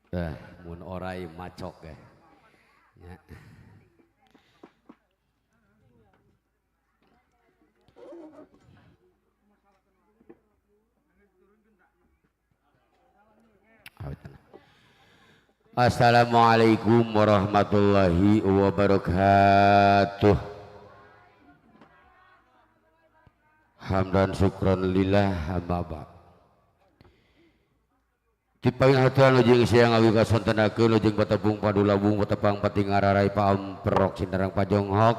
Mun orai macok ya. Ya. Assalamualaikum warahmatullahi wabarakatuh. Hamdan syukron lillah amma ba'd. Dipaing haturan lujeng siang awi kasontenakeun lujeng patepung padulabung patepang patingararai paamprok sinarang pajonghok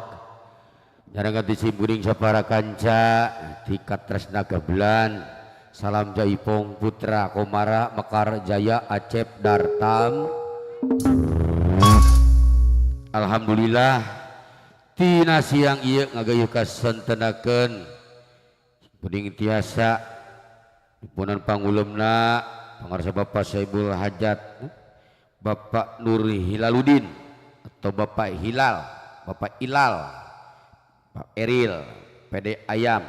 nyarengan disimkuring sapara kanca tikat tresna gebelan salam jaipong putra komara mekar jaya acep dartam. Alhamdulillah tina siang ieu ngagayuh kasontenakeun kuning tiasa dipunan pangulemna pangarsa Bapak Saibul Hajat Bapak Nur Hilaludin atau Bapak Hilal, Bapak Ilal, Pak Eril, PD Ayam,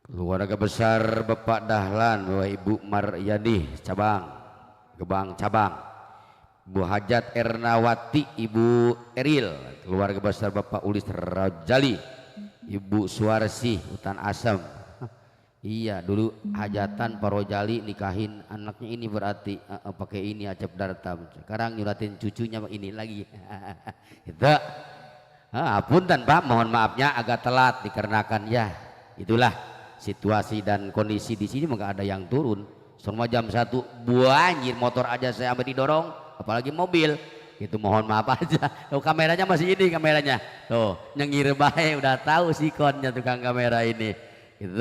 keluarga besar Bapak Dahlan, Bapak Ibu Maryani cabang, Gebang cabang, Bu Hajat Ernawati, Ibu Eril, keluarga besar Bapak Ulis Rajali, Ibu Suwarsi Hutan Asem. Iya dulu hajatan Pak Rojali nikahin anaknya ini berarti pakai ini Acep Dartam. Sekarang nyuratin cucunya ini lagi. Itu. Apunten Pak, mohon maafnya agak telat dikarenakan ya itulah situasi dan kondisi di sini enggak ada yang turun. Semua jam 1 buanjir motor aja saya sampai didorong, apalagi mobil. Itu mohon maaf aja. Tuh kameranya masih ini kameranya. Tuh nyengir bae udah tahu sikonnya tukang kamera ini. Gitu.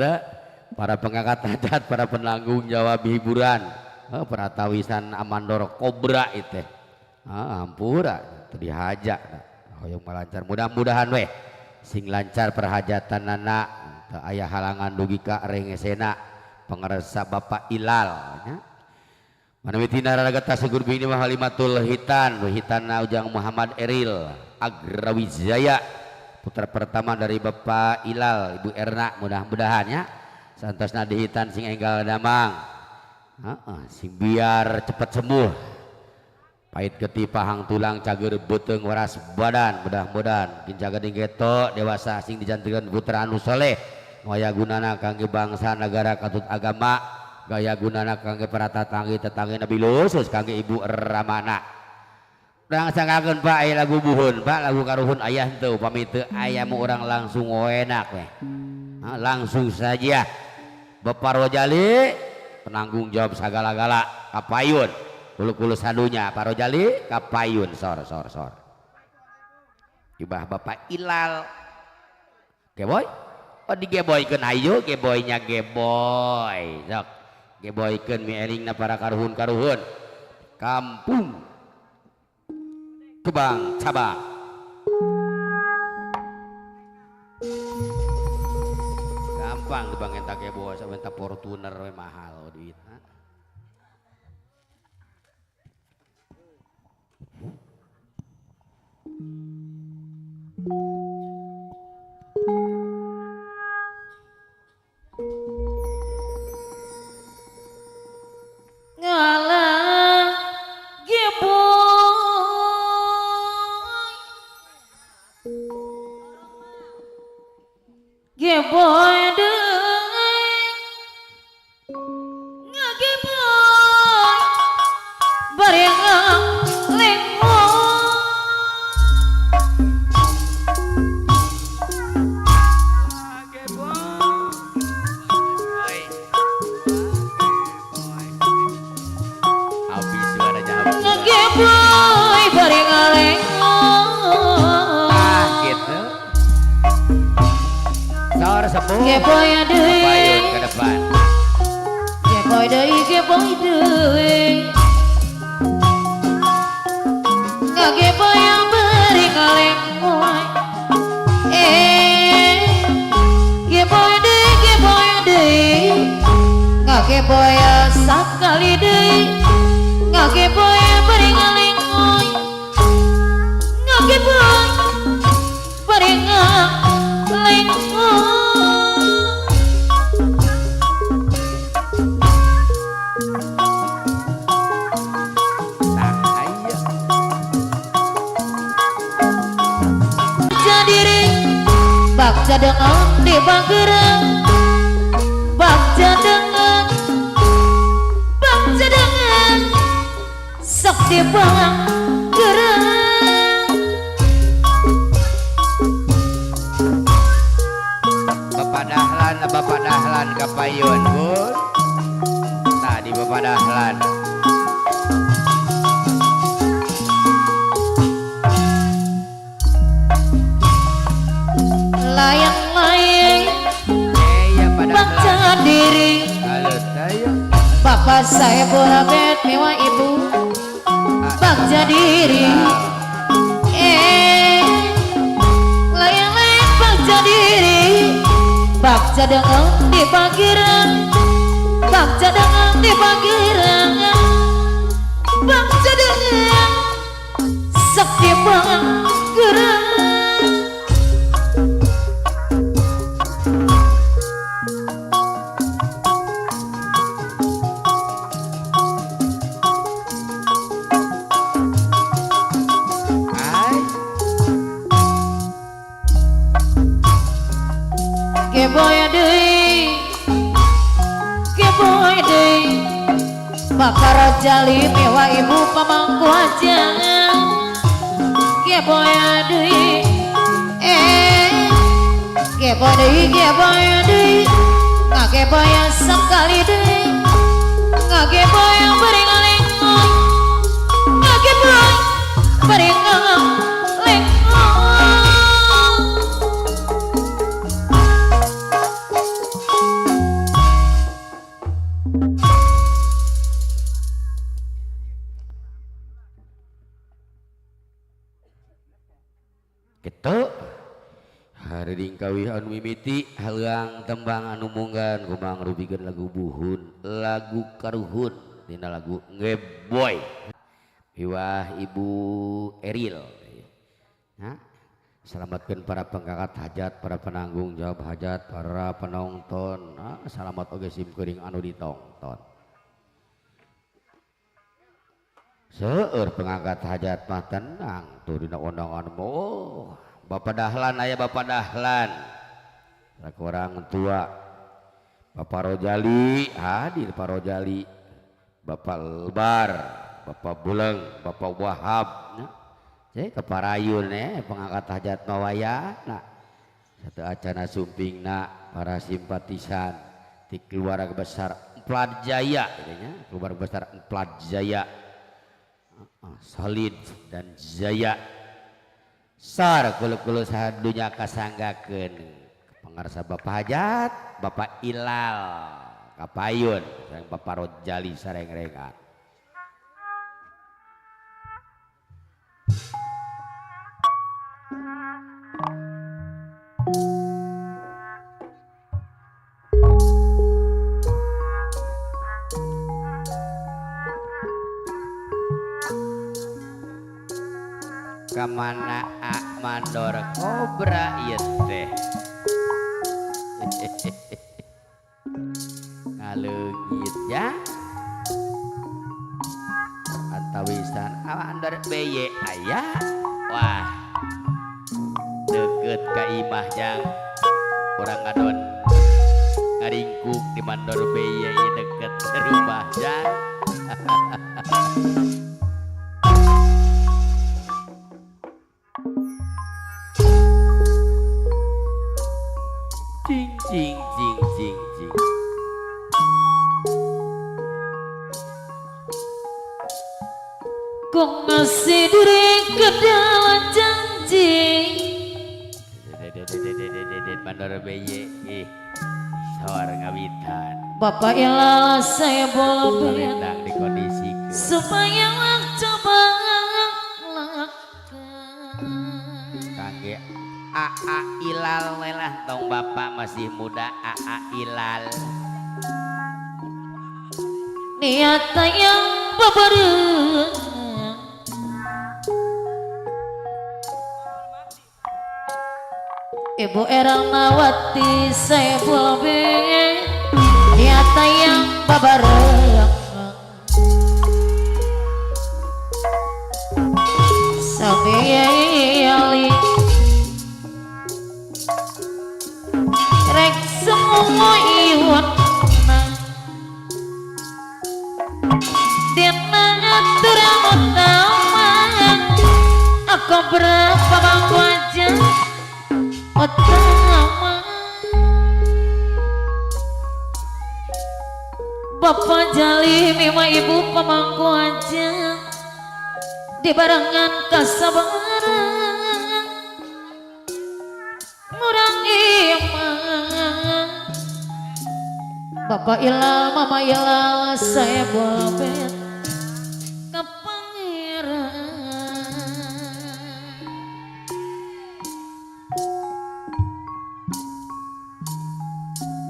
Para pengangkat hajat, para penanggung jawab hiburan, peratawisan Amandor Kobra itu, ampura, itu dihajak, hoyong malancar, mudah-mudahan weh, sing lancar perhajatan anak, ayah halangan dugi ka rengesena, pengersa Bapak Ilal, ya. Manawi tina raraga tasegur bini mah Halimatul Hitan, Hitan Ujang Muhammad Eril Agrawijaya, putra pertama dari Bapak Ilal, Ibu Erna, mudah-mudahan ya. Santosna dihitan sing enggal damang, sing biar cepat sembuh, pahit getih pahang tulang cager beuteung waras badan, mudah-mudahan ginjaga geto dewasa sing dijantenkeun putra anu soleh, gaya gunana kangge bangsa negara katut agama, gaya gunana kangge para tatanggi tetanggi nabi khusus kangge ibu Ramana. Urang sangkakeun Pak aya lagu buhun Pak, lagu karuhun ayah henteu pamit teu aya mu urang langsung enak weh. Langsung saja Bapak Rojali penanggung jawab segala-gala kapayun kulu-kulu sadunya Pak Rojali kapayun sor sor sor ibah Bapak Ilal geboy oh digeboykeun ayo geboynya geboy sok geboykeun mielingna para karuhun-karuhun kampung Gebang cabang. Gampang Gebang eta geboy sampe eta Fortuner we mahal duitna. Ngalah geboy geboy deui ngageboy bari ngalengoy Habis suaranya habis. Ngageboy bari ngalengoy Ah gitu. Sor sepuh. Geboy deui Payun ke depan. Geboy deui geboy deui ngageboy bari ngalengoy geboy deui geboy deui ngageboy sakali deui ngageboy bari ngalengoy ngageboy bari ngalengoy. Bagja dengan di bagerang, bagja dengan, bagja dengan sok di bagerang. Bapak Dahlan, Bapak Dahlan kapayun bun. Tadi Bapak Dahlan. Layang-layang bagja diri. Bapak saya bola bet mewah ibu bagja diri. Layang-layang bagja diri, bagja dengan di pagiran, bagja dengan di pagiran, bagja dengan sok di pagiran. Geboy deui, geboy deui, Bakar jali mewah ibu pamangku aja. Geboy deui, geboy deui, geboy deui, ngageboy sekali deui, ngageboy beringalengoy, ngageboy beringalengoy. Gitu hari dingkawi anu mimiti halang tembang anu munggan kumang rubikeun lagu buhun lagu karuhun dina lagu Ngeboy miwah Ibu Eril. Nah, selamatkan para pengangkat hajat, para penanggung jawab hajat, para penonton. Nah, selamat oge sim kuring anu ditongton. Seueur pengangkat hajat mah tenang tuh dina undangan. Oh, Bapak Dahlan aya Bapak Dahlan. Orang tua Bapak Rojali hadir, Pak Rojali, Bapak Lebar, Bapak Buleng, Bapak Wahab. Nah, keparayun pengangkat hajat mawayana. Satu acana sumpingna para simpatisan di keluarga besar Emplat Jaya, keluarga besar Emplat Jaya. Solid dan jaya sar kulu-kulu sadunya kasanggakeun pangarsa Bapak Hajat Bapak Ilal kapayun sareng Bapak Rojali sareng-rengan. Kamana mandor kobra ieu teh ngaleungit ya antawisan mandor beye aya wah deket ka imah jang urang ngadon ngaringkuk di mandor beye deket rumah jang. Cing cing cing cing cing. Kok masih diri ke dalam janji. Mandor beye ih sawar ngawitan. Bapak Ilal saya boleh dikondisikan supaya coba kangge AA Ilal lelah tong bapak masih muda AA Ilal. Niat yang bebereng Ibu Ermawati saya boleh niat yang bebereng sampai Uyun Dina aturan utama aku berapa bangku aja utama Bapak Jali mima ibu pemangku aja dibarengan kasabaran murang iman Bapak Ilal Mama Ilal saya boleh ke pangeran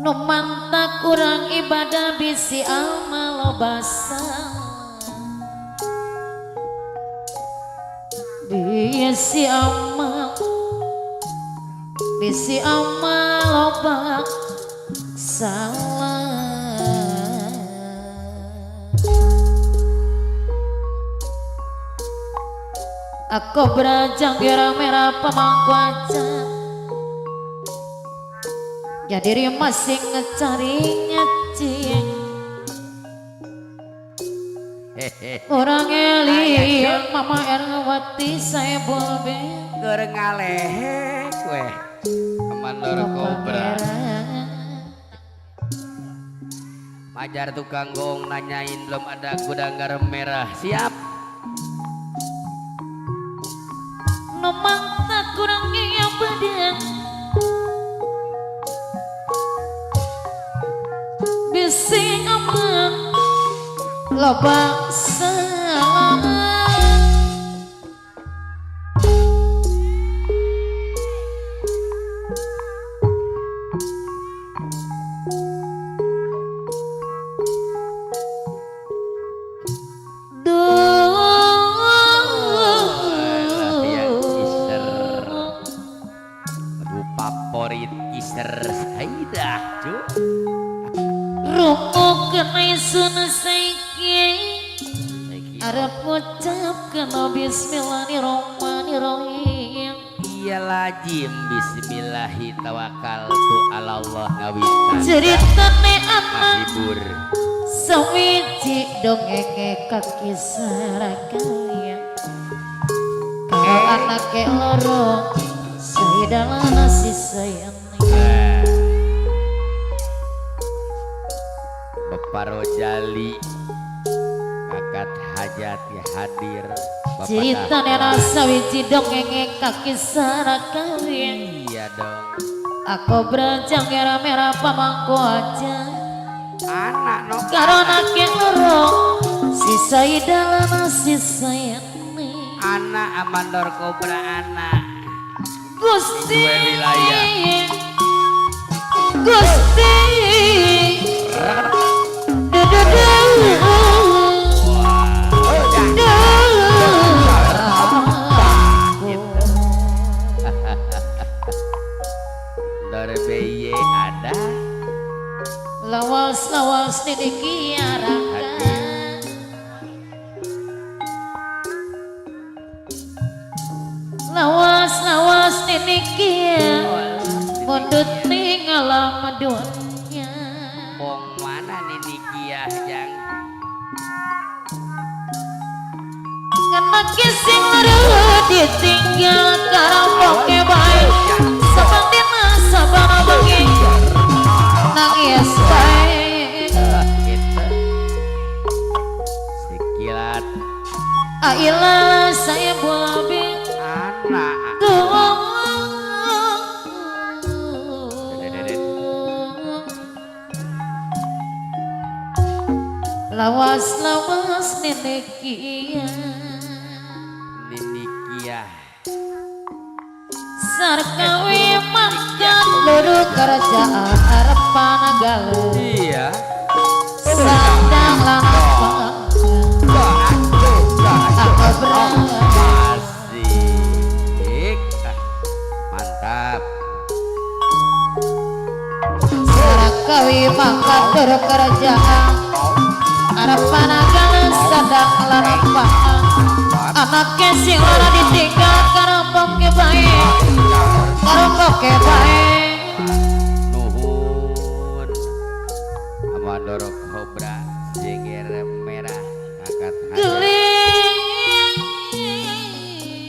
nu mantap kurang ibadah bisi amal loba salah bisi amal bisi amal loba salah. Aku berajang merah merah pemangku aja ya diri masih ngecari ngecing orang eling Mama Erwati saya boleh Keur ngalehek weh. Komandor Kobra. Majar tukang gong nanyain belum ada gudang garam merah. Siap. Nomang tak kurang ibadah bisi aman loba salah. Yang kiser. Aduh favorit kiser Saidah cu. Rungu kena isun saiki arep ngucap kena bismillahirrahmanirrahim. Iya lajim bismillahi tawakal tu alallah ngawitan. Ceritane anak Mahibur. Sawiji dongenge kaki sarakaya karo anake loro Saidah nasi sayang. Bapak Rojali kakak hajat hadir. Bapak Ceritane Dahlan. sawiji dongenge kaki sarakaya. Iya dong. Aku beranjang merah-merah pamangku aja Anak no. karo anake loro si Saidah nasi sayang. Anak Amandor Kobra anak. Gusti Dua wilayah. Gusti Dari BY ada. Lawas lawas nini kiaraka lawas lawas nini kia mundut tinggalam dunia. Bong mana nih Kia jang? Ngenaki sing loro ditinggal karampoke bae saban dina saban bengi nangis bae. Gitu. Sekilat Aila saya bulabi Anak. Lawas lawas nenek kia Nini Kia. Sarkawi makan luru kerjaan harapan galuh. Iya. Sadang lanang aku berani. Asik. Mantap. Sarkawi makan luru kerjaan harapan galuh sadang lanang anaknya sing ora ditinggal karampoke bae karampoke bae. Nuhun. Kobra jeger merah angkat hajat. Geling.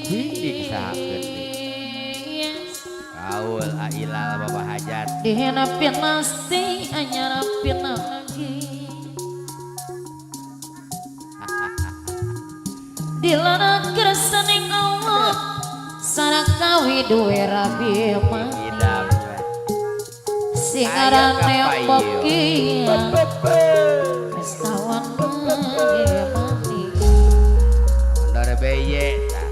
Cing dikisahakeun deui. Kaul Ailal Bapak Hajat. Dihenapin nasti anyarapin lagi. Dilarang kersaning Allah sarakawi duwe rabi mah. Idam. Sing arane pokia wis kawan mani. Ndor beye tah.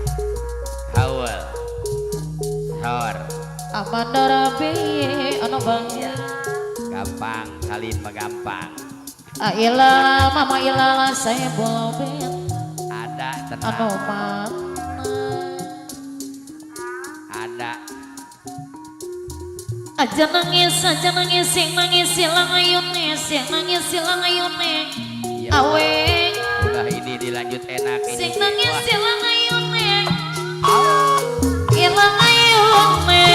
Kaul. Sor. Amandara beye anu bangga. Gampang salin mah gampang. Aila mama ilala saya boleh Ada tenang. Anu mana. Ada. Aja nangis sing nangis silang ayune, sing nangis silang ayune. Ya, Awe. Udah ini dilanjut enak ini. Sing nangis Wah. silang ayune. Ilang ayune.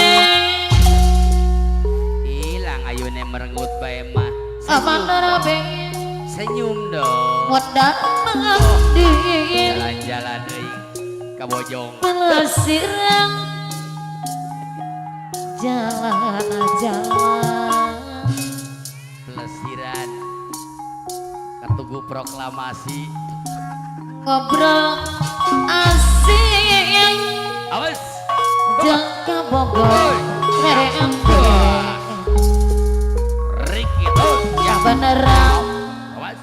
Hilang ayune merenggut bae mah. Amandara beye. Senyum dong. Modal mandi. Jalan-jalan deui ka Bojong. Pelesiran jalan-jalan. Pelesiran. Katugu proklamasi. Ngobrol asik. Awas. Jangka Bogor mere ente. Riki ya. Beneran Awas.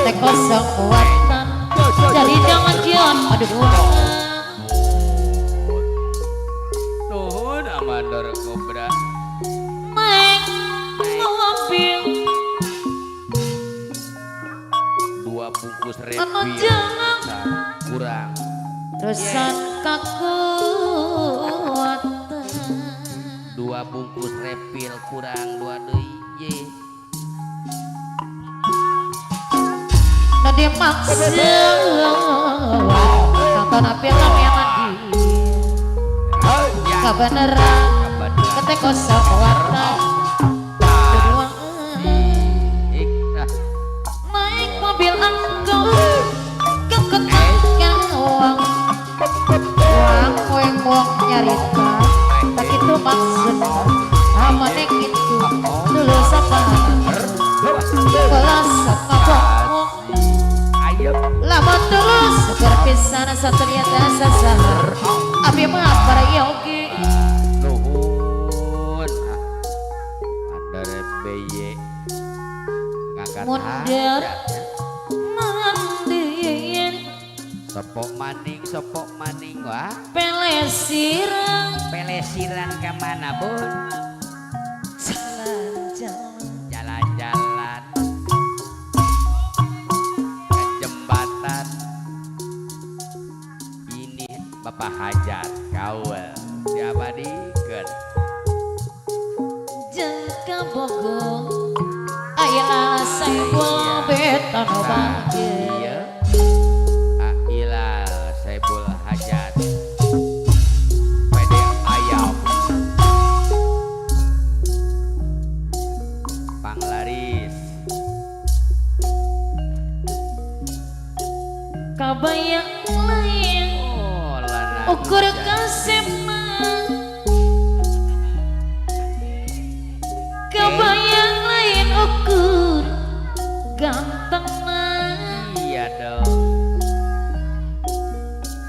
teh kosong buatan. Jadi jangan jion aduh dua. Nuhun Amandor Kobra. Naik mobil 2 bungkus anu refill. jangan Kurang. terusan kakuatan. 2 bungkus refill kurang 2 deui ye. Nah dimaksa nonton film yang mandi. Ya. Kabeneran Kabeneran. kete kosong warna. Dua. Ik, ah. Naik mobil angkot ke kota Karawang. Wang weng wong nyarita tak itu maksudnya amane gitu dulu sapa kelas sama bohong. Ayo. Lama terus berpisah ternyata sasar abi mah para yogi. Nuhun. Ah. Mandor BY. Ngangkat Mundur. hajat, ya. Mandiin. Sopok maning wah. Pelesiran. Pelesiran ke mana bun? Jalan-jalan. Jalan-jalan. Ke jembatan. Ini Bapak Hajat Kaul diabadikan. Jangka Bogor ayah saya beton bangkit. Iya. Ailal Saibul Hajat. PD Ayam. Panglaris. Kabayang lain. Oh, lana. Ukur kasema. Kabayang lain ukur ganteng. Iya dong.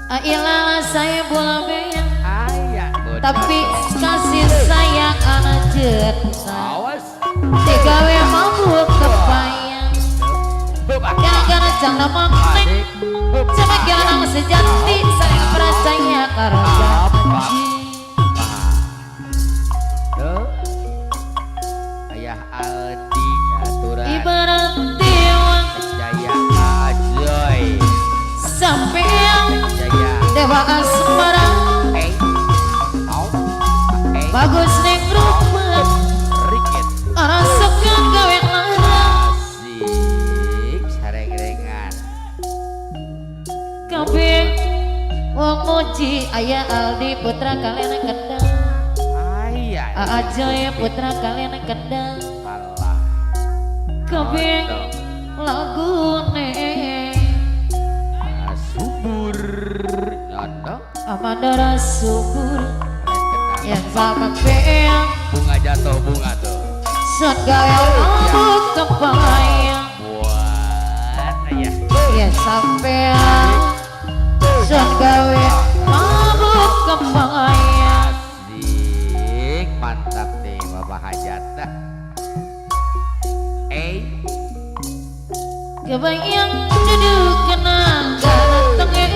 Ailal saya bola beyang. Ayah. Tapi kasih sayang anak jeta. Awas. Tigawe mabuk kebayang. Gara-gara jangan manek. Cuma jalan sejati saya percaya karo janji. Tuh. Ayah Aldi aturan. Ibarat dewa Jaya Ajoy. sampai Jaya. dewa asmara. Eh. Au. Eh. Bagus neng rupa. Rikit. Orang suka gawe lara. Asik sareng-rengan. Kabeh wong muji ayah Aldi putra kalian kendang. Ayah. Ajoy putra kalian kendang. Allah. Kabeh lagune subur nanda Amandara subur yang sama peang bunga jatuh bunga tuh sun gawe mabuk kebayang buat ayah ya sampean sun gawe mabuk kebayang asik mantap nih Bapak Hajat kebayang duduk kena ganteng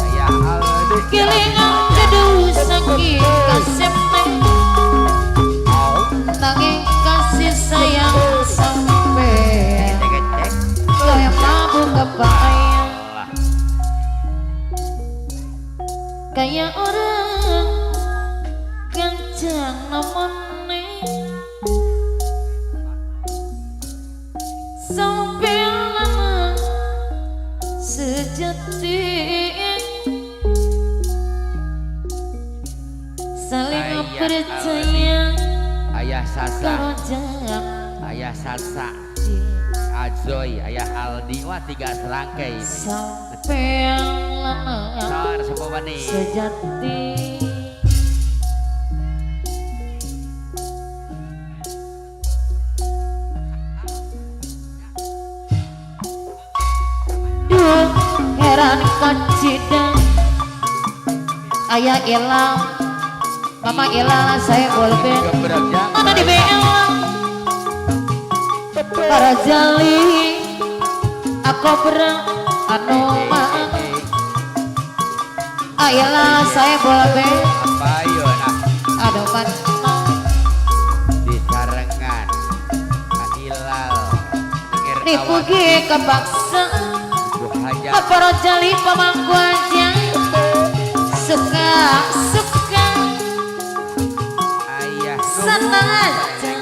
ayah Aldi kelingan duduk saking kasep nanging kasih sayang sampai gawe mabuk kebayang kayak orang kencang nemene sampai lama sejati saling percaya ayah Sasa ayah Sasa Ajoy ayah Aldi wah tiga serangkai sampai lama sejati duh heran kocida ayah ilang mama ilang saya boleh mana di BL para jali aku berang anu mana ayah saya boleh aduh mana di sarengan Ilal dipugi kepaksa para jali pemangku aja suka suka ayah senang aja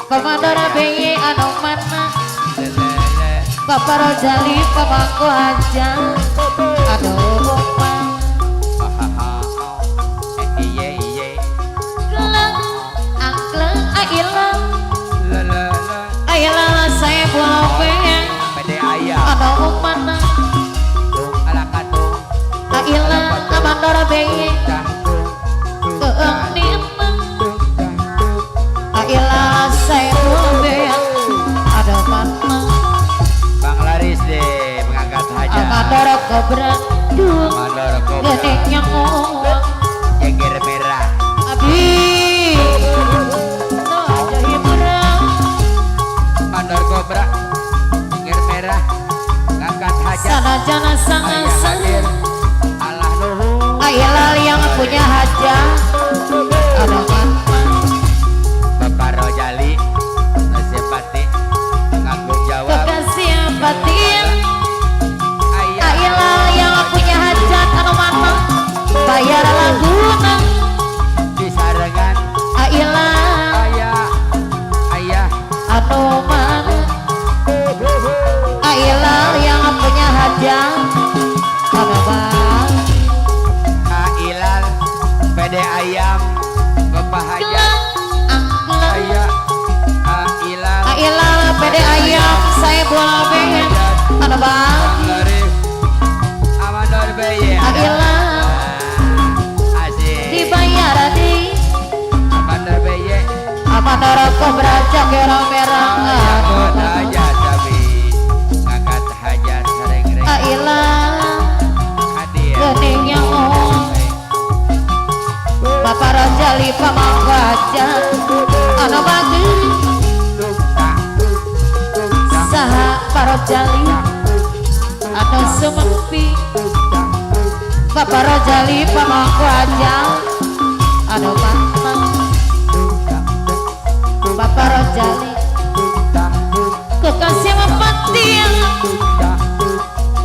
Komandora BY anu mana Bapak Rojali pemangku aja aduh keleng angkleng ailang ailang saya boleh anu mana ailang Komandora BY keeng nimang ailang saya boleh ada mana Bang Laris deh mengangkat hajat Amandara Kobra duh gening yang uang jengger merah abi no hiburan Mandor Kobra jengger merah ngangkat hajat sana jana sangat sangat Allah nuhun Ailal yang punya hajat ada mana Bapak Rojali Nasipati nganggung jawab kekasih batin Ailal yang punya hajat anu mana bayar laguna di sarengan Ailal ayah ayah anu mana Ailal yang punya hajat anu mana Ailal PD ayam Bapak hajat ayah Ailal Ailal PD ayam saya bola band anu bang Amandor BY Ailal dibayar di Amandor BY Amandor Kobra jangger merah hajat tapi ngangkat hajat sereng-reng Ailal gening yang Bapak Rojali pemangku hajat anu bagi saha Pak Rojali anu sumepi Bapak Rojali pemangku hajat anu mana Bapak Rojali kekasih mempatia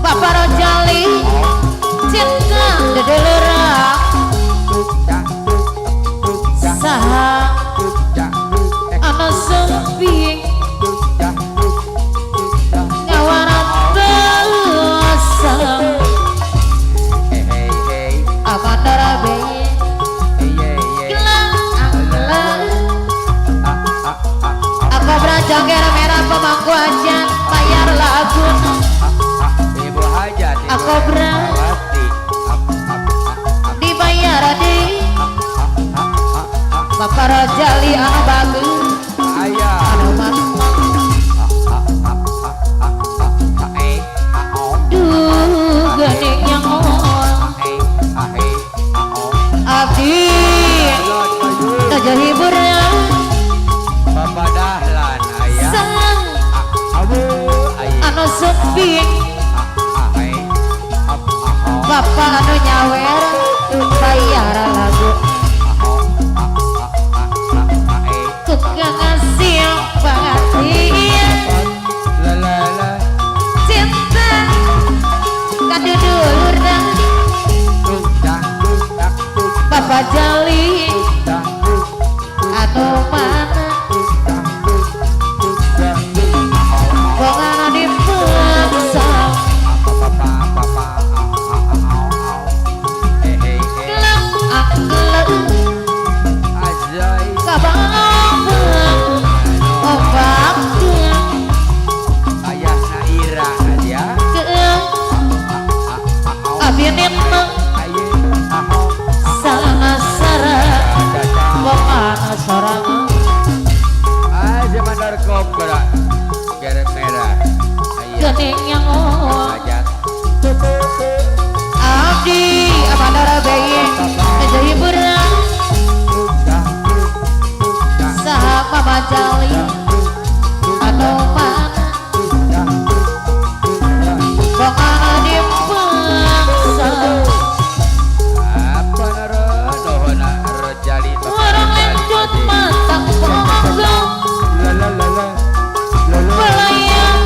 Bapak Rojali cinta dedelera saha anu sepi ngawaran telasem Amandara BY gelang anggelang aku berjangger merah pemangku aja. Jali anu bagus Ayah anu mana duh geuning yang abdi nuju hiburan Bapak Dahlan ayah sang anu sumping bapak anu nyawer bayar lagu tukang ngasih perhatian cinta kadudulurna Bapak Jali anu mana bongan dipaksa kelak angkelek kabang ombak Ayah Naira ya ke abi neng sangasara bongan sorangan Aja mandor kobra garam merah ayah gening yang hajat abdi abandara bayi nuju hiburan saha Mama Jali anu mana bongan dipaksa apa naro nohona rojali warung lencut matang pogong la la la la la la belayang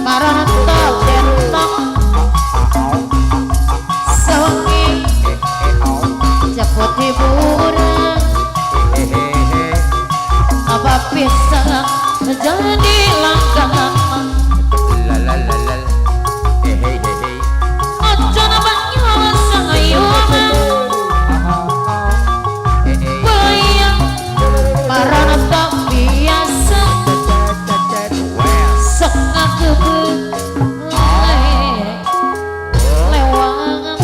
marantok dentok sawengi cepot hiburan apa pisang jadi langganan la la la la hehehe ojo nabang sangayuna belayang marantok biasa sok ngagebeg lewangan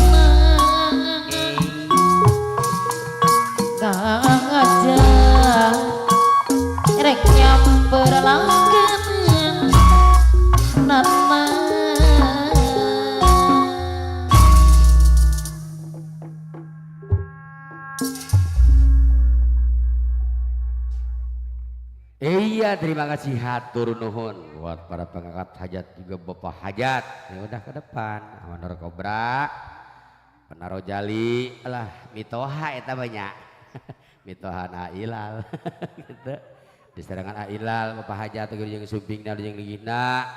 ngajak rek nyamper langganan nana. Iya, terima kasih hatur nuhun buat para pengangkat hajat juga bapak hajat. Ya udah ke depan, Amanor Kobra, Penaro Jali, lah mitoha eta banyak. Mitoha na ilal gitu. Di serangan Ailal bapak hajat jeung sumpingna jeung ligina.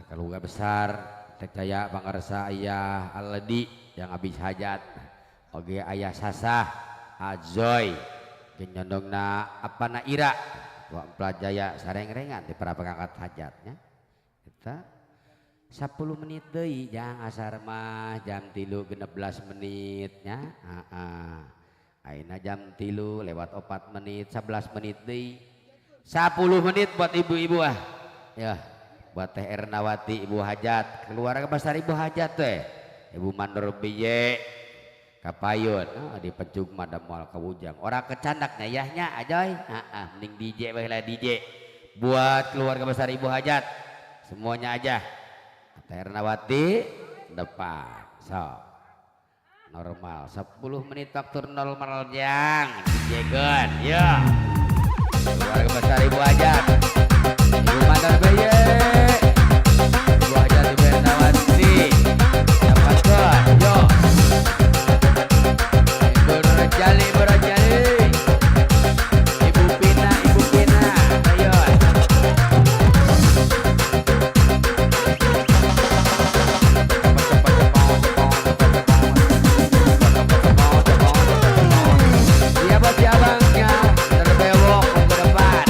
Keluarga besar, Teh Pangarsa ayah Aledi yang habis hajat. Oge ayah Sasah, Azoy, jeung nyondongna apa na Ira. Wa Jaya sareng-rengan di para pengangkat hajatnya. Kita 10 menit deui jang asar mah jam 3.16 menitnya. Heeh. Ayeuna jam 3 lewat 4 menit, 11 menit deui. 10 menit buat ibu-ibu ah. Ya, buat Teh Ernawati ibu hajat, keluarga besar ibu hajat teh. Ibu Mandor Biye Kapayun, oh, di Pencuk madam moal kawujang. Orang kecandak nyayahnya ajoy. Heeh, mending DJ bae lah DJ. Buat keluarga besar ibu hajat semuanya aja. Teh Ernawati depan. So. Normal 10 menit waktu normal jang DJ keun. Yo. Keluarga besar ibu hajat. Ibu Mandor Biye. Ibu hajat Ibu Ernawati. Dapatkeun. Yo. Berjali berjali Ibu Pina ayo siapa siabangnya terbewok ke depan.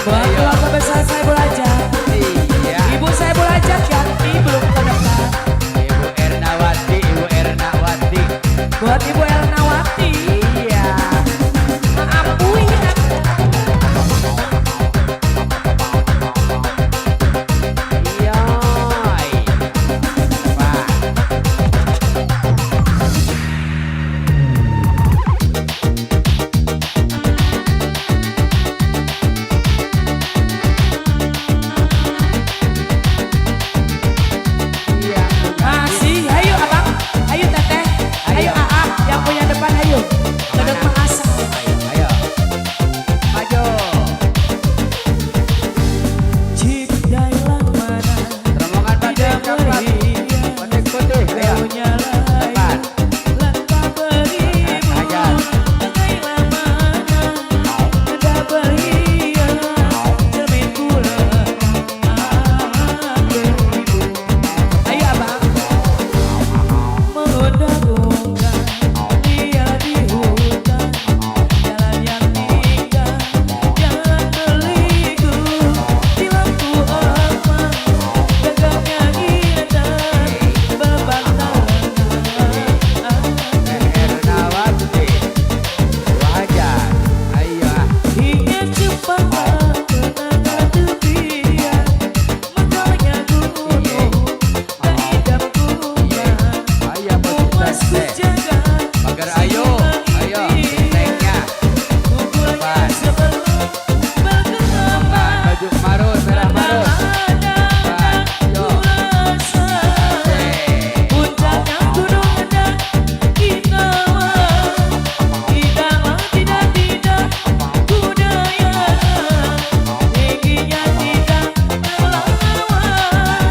Buat keluarga besar saya belajar. Iya. Ibu saya belajar ganti belum ke depan. Kuda liar di hutan, jalan yang tinggal, jalan berliku, di lampu emas, gagahnya intan, berbantal lengan. Ernawati wajar ayo ah. Hingga cepatlah kenangan tepian, mekarnya gunung, tak idam kuman. Ayo Emas ku bos teh jaga, Pagar ayo ayo gentengnya Kukulnya sebelum berkembang. Baju marun merah marun. Ada Yo. kurasa, puncaknya gunung dan kinawan. Tidaklah tidak tidak budaya, tingginya tidak melawan.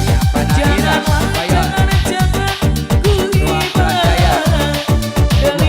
Apa Nadira Janganlah Bayon jangan jangan ku Ruang hibah Jaya. dengan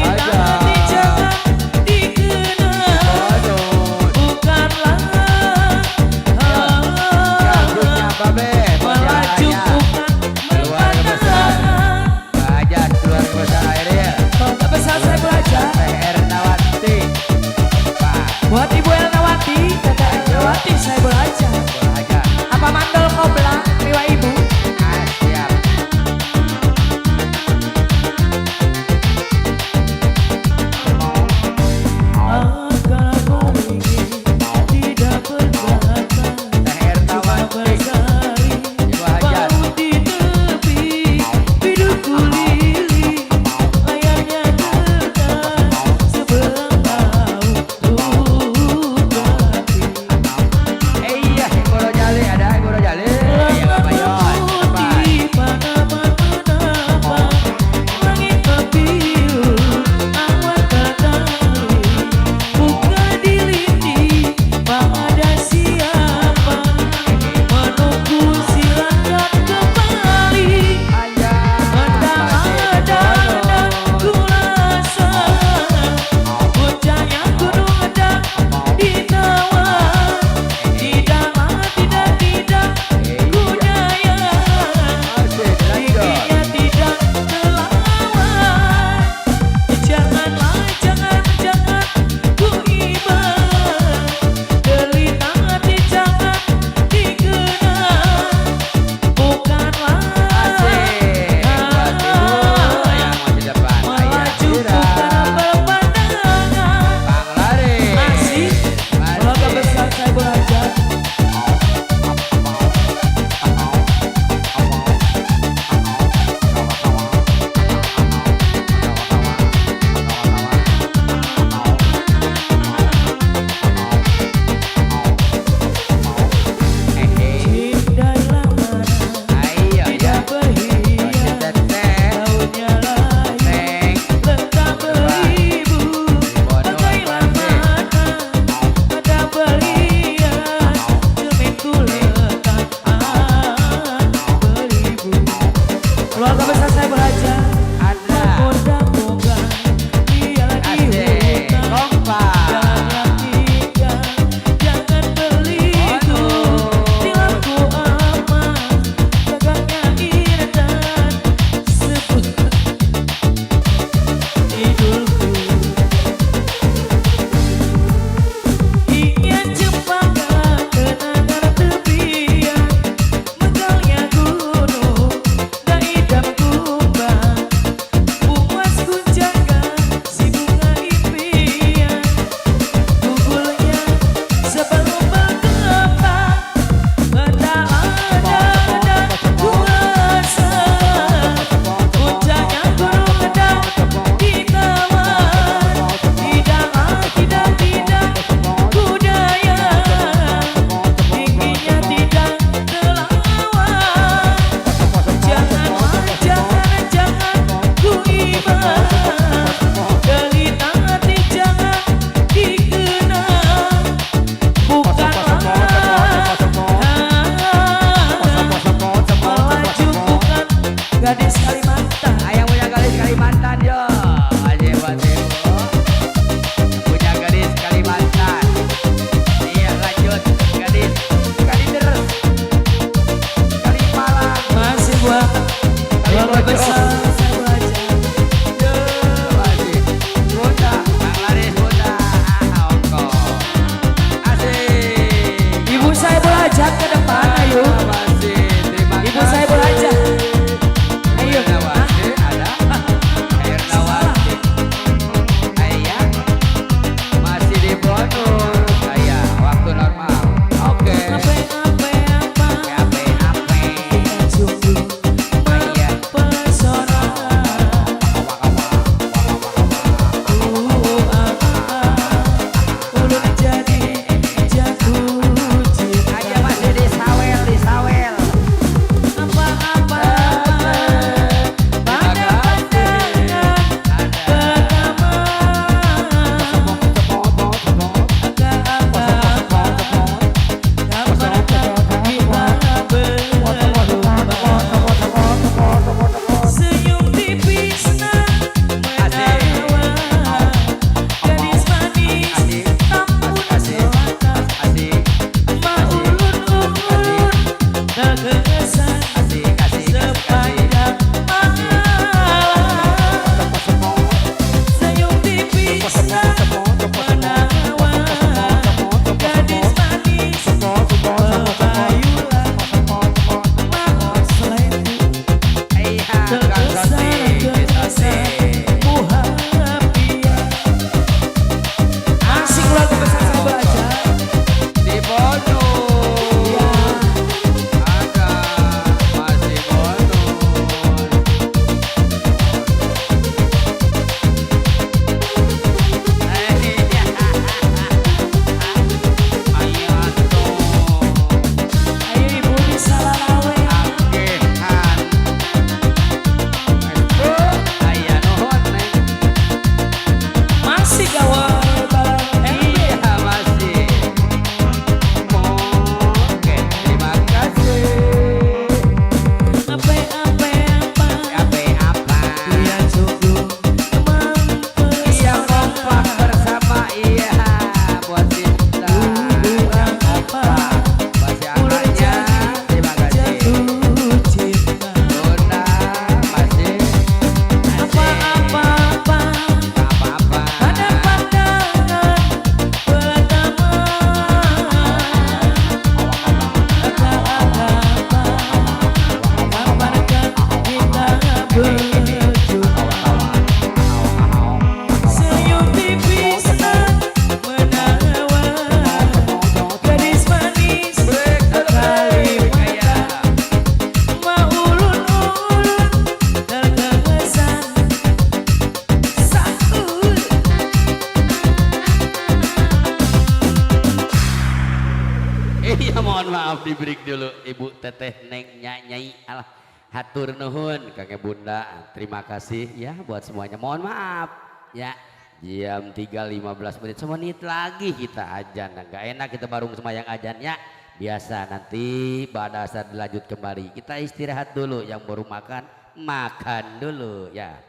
Di break dulu ibu teteh neng nyai alah hatur nuhun kangge bunda. Terima kasih ya buat semuanya. Mohon maaf ya. Jam 3.15 menit, semenit lagi kita ajan. Nah, nggak enak kita baru semayang ajan ya. Biasa nanti pada saat dilanjut kembali. Kita istirahat dulu, yang baru makan makan dulu ya.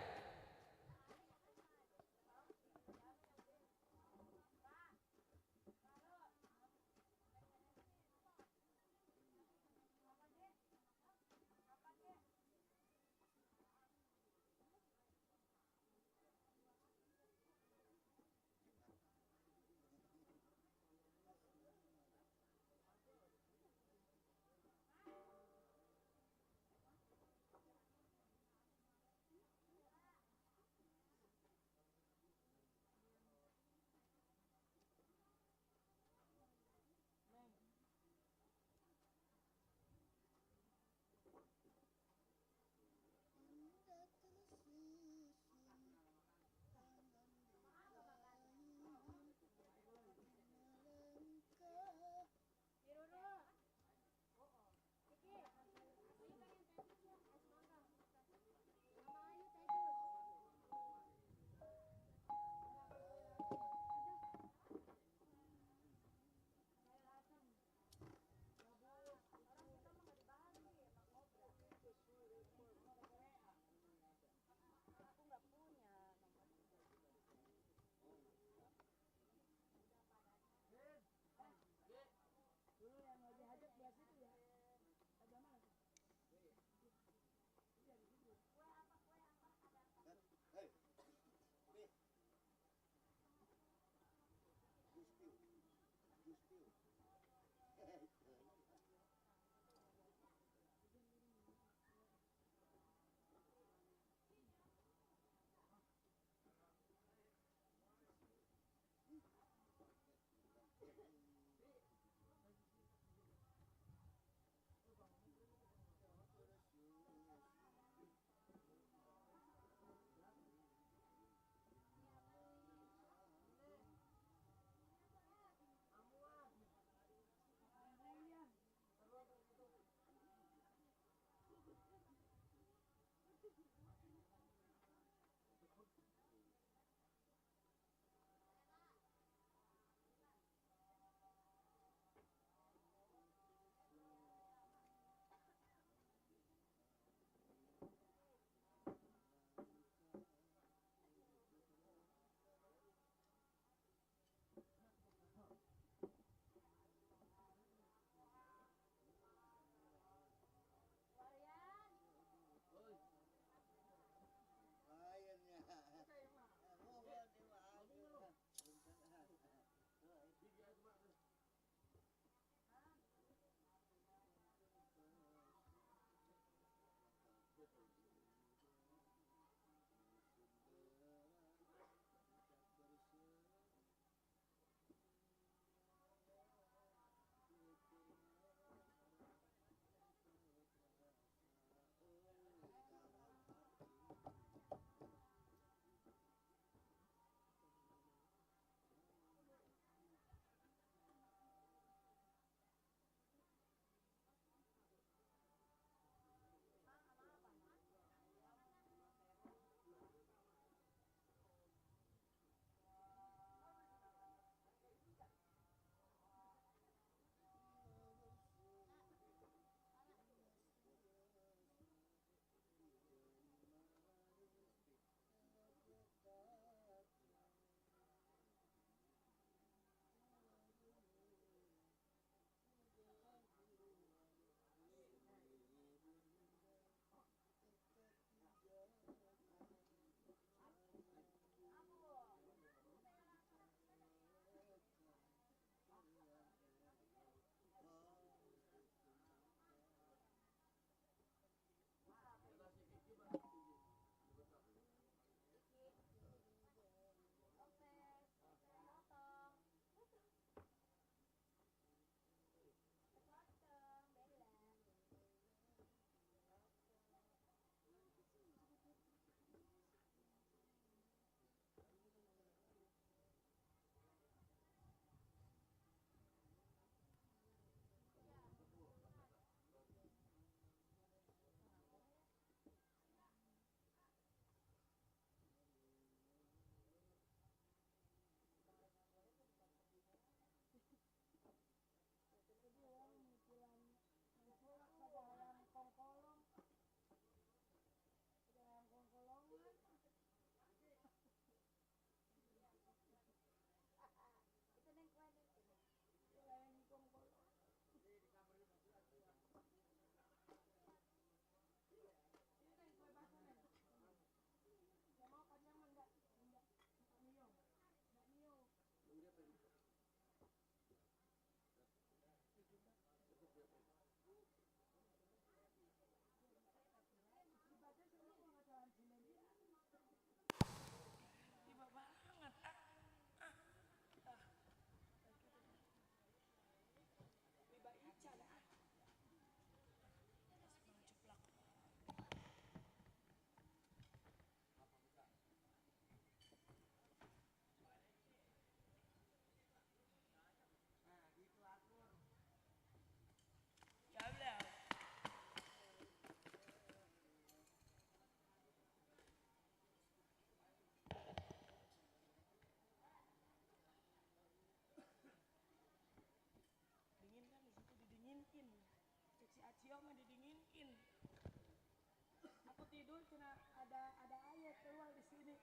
Tidur cina ada air keluar di sini.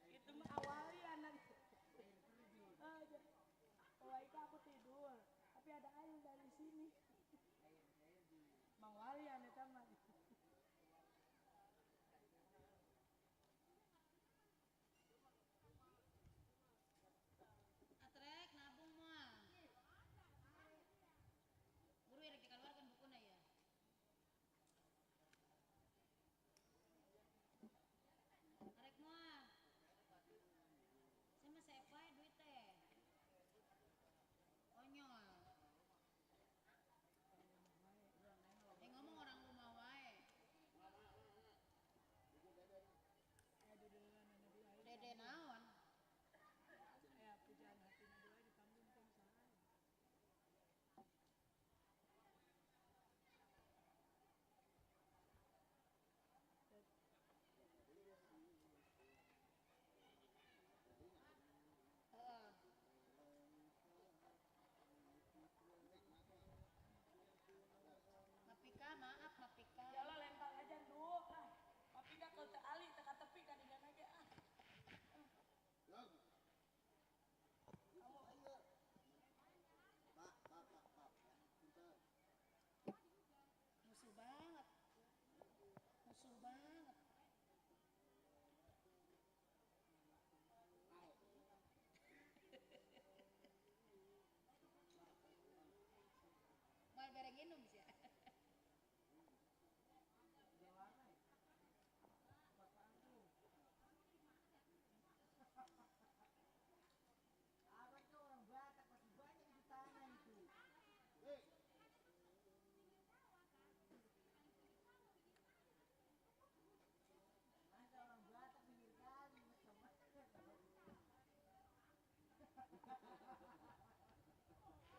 Itu mah awalnya nanti. Oh, itu aku tidur, tapi ada air dari sini. Mang Walian itu mah. Atrek nabung mah. Guru ya dikeluarkan bukuna ya. Arek mah. Saya mah saya duit teh. Konyol. Ngomong orang rumah wae. Dede naon? Ya pujaan hati dua di panggung tong saha. Mapika, maaf Mapika. Ya Allah lempar aja dulu. Ah, Mapika kalau terali teka tepi kan dengan aja ah. Kamu ayo. Pak, pak, pak, pak. Bentar. Musuh banget. Musuh banget. Mal bereng minum sih. Abang tuh orang Batak masih banyak di tanah itu. Hei. Masa orang Batak pinggir kali macam mana? Nanti dibukakan lapangan kerja, ya, tambah ban. Itu kalau udah diambil lah. Lupa aja tuh orang Batak cepat pulang mereka.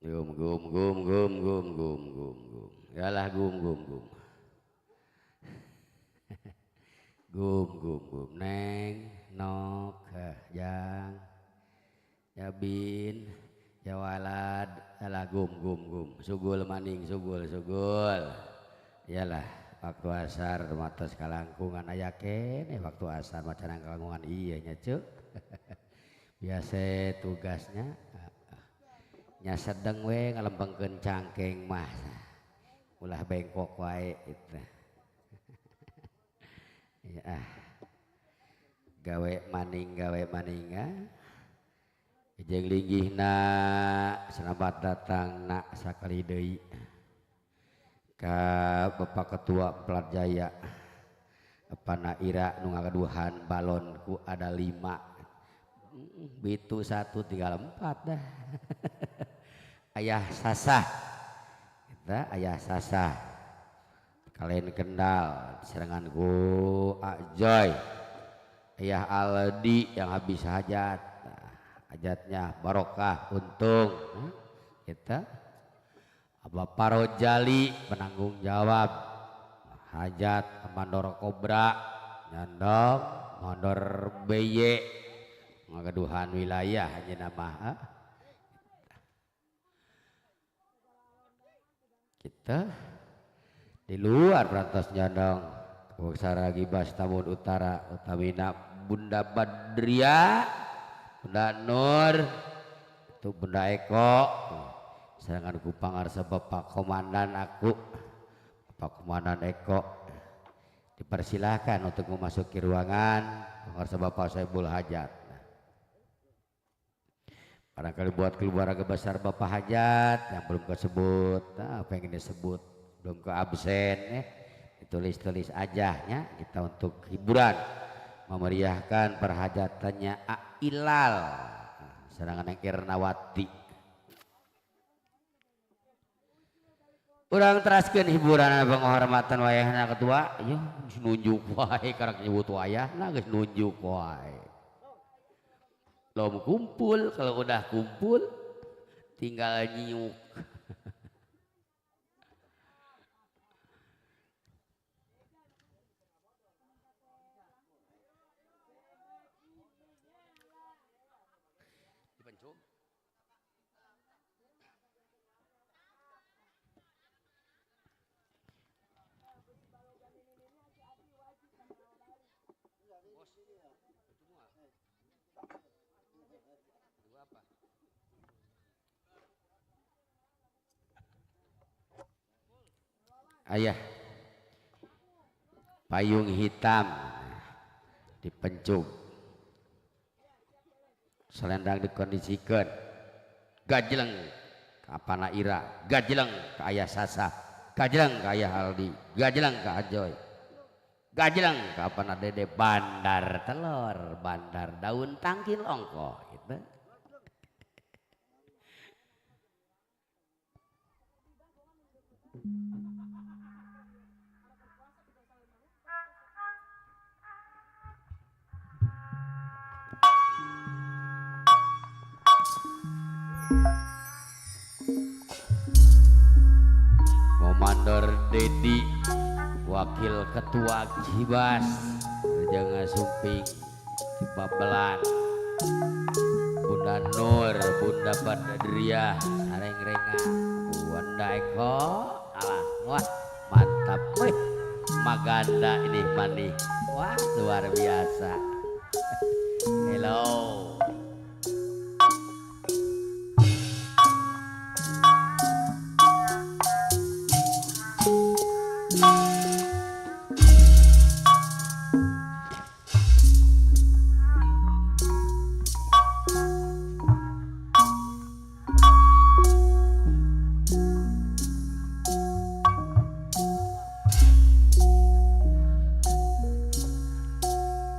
Gum gum gum gum gum gum gum gum. Yalah gum gum gum. Gum gum gum neng nok jang jabin jawalad alah gum gum gum sugul maning sugul sugul. Yalah waktu asar matos kalangkungan aya keneh waktu asar macanang kalangkungan iya nya ceu. Biasa tugasnya nya sedeng we ngalembengkeun cangkeng mah ulah bengkok wae itu. Ya, gawe maning ah. Jeung linggihna selamat datang nak sakali deui ka Bapak Ketua Plat Jaya Pana Ira nu ngagaduhan balonku ada 5 bitu 1 tinggal 4 dah. Ayah Sasah kita ayah Sasah kalian Kendal serangan ku Ajoy ayah Aldi yang habis hajat hajatnya barokah untung kita Bapak Parojali penanggung jawab hajat mandor kobra nyandong mandor BY ngagaduhan wilayah hanya nama kita di luar perantas nyandong Waksara Gibas Tambun Utara utamina Bunda Badria Bunda Nur itu Bunda Eko serangan ku pangarsa Bapak Komandan aku Bapak Komandan Eko dipersilahkan untuk memasuki ruangan pangarsa Bapak Saibul Hajat. Barangkali buat keluarga besar Bapak Hajat yang belum kesebut, nah, apa yang disebut belum ke absen ya, ditulis-tulis aja ya kita untuk hiburan memeriahkan perhajatannya Ailal serangan yang Irnawati. Urang teraskeun hiburan penghormatan wayahna ketua, ya geus nunjuk wae karek nyebut wayahna geus nunjuk wae. Belum kumpul, kalau udah kumpul tinggal nyiuk. Ayah payung hitam dipencung selendang dikondisikan gajleng ke Apana Ira gajleng ke ayah Sasa gajleng ke ayah Aldi gajleng ke Ajoy gajleng ke Apana Dede bandar telur bandar daun tangkil ongko gitu. Komandor Dedi Wakil Ketua Gibas jangan sumping di Babelan Bunda Nur Bunda Badriah Sareng-renga Bunda Eko alah wah mantap wih maganda ini manih wah luar biasa. Hello.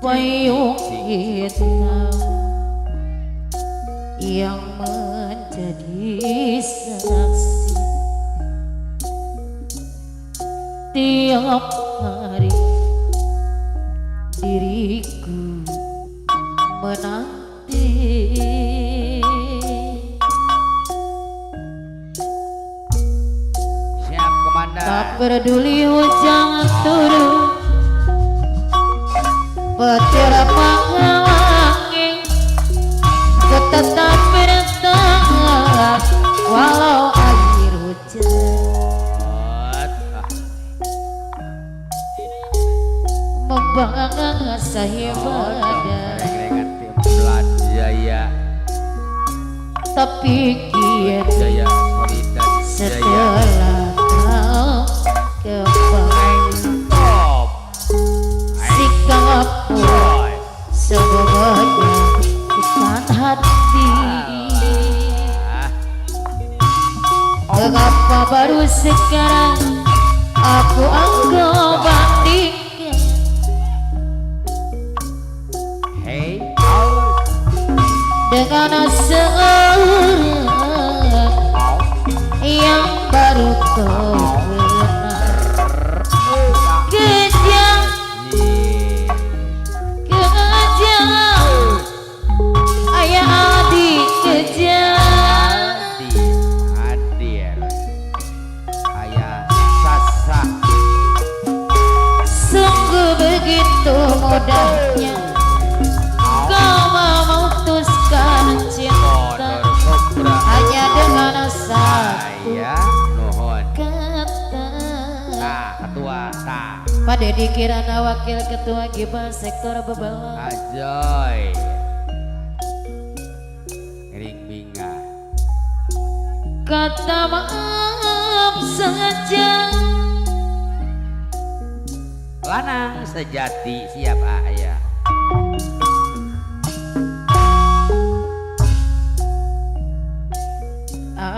Payung hitam yang menjadi saksi tiap hari diriku menanti. Komandan. Tak peduli hujan turun, petir menghalangi, ku tetap bertahan walau air hujan. Membasahi badan. Jaya. Tapi kini Jaya Solidan setelah kau kembali, sikapmu semuanya bukan hati. Mengapa baru sekarang aku engkau bandingkan? Hey, dengan seorang yang baru kau kenal. Kejam, kejam, ayah adik kejam. Hadir, ayah sasa. Sungguh begitu mudahnya kau memutuskan cinta hanya dengan satu kata. Ketua ta. Pada dikirana wakil ketua Gibah sektor Bebelang. Ajoy. Ring binga. Kata maaf saja. Lanang sejati siap ayah.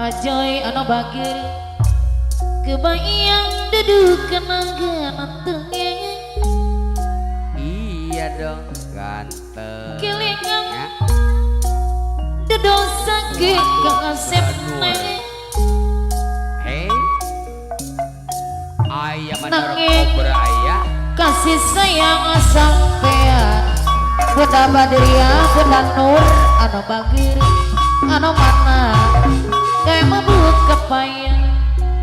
Ajoy anu bagir kebayang duduk kenangan tengeng. Iya dong ganteng. Kilingan duduk sakit kasep neng. Hey, ayah mandor kobra ayah. Kasih sayang sampean Bunda Badriah, Bunda Nur anu bagir anu mana kayak mabuk kepayang.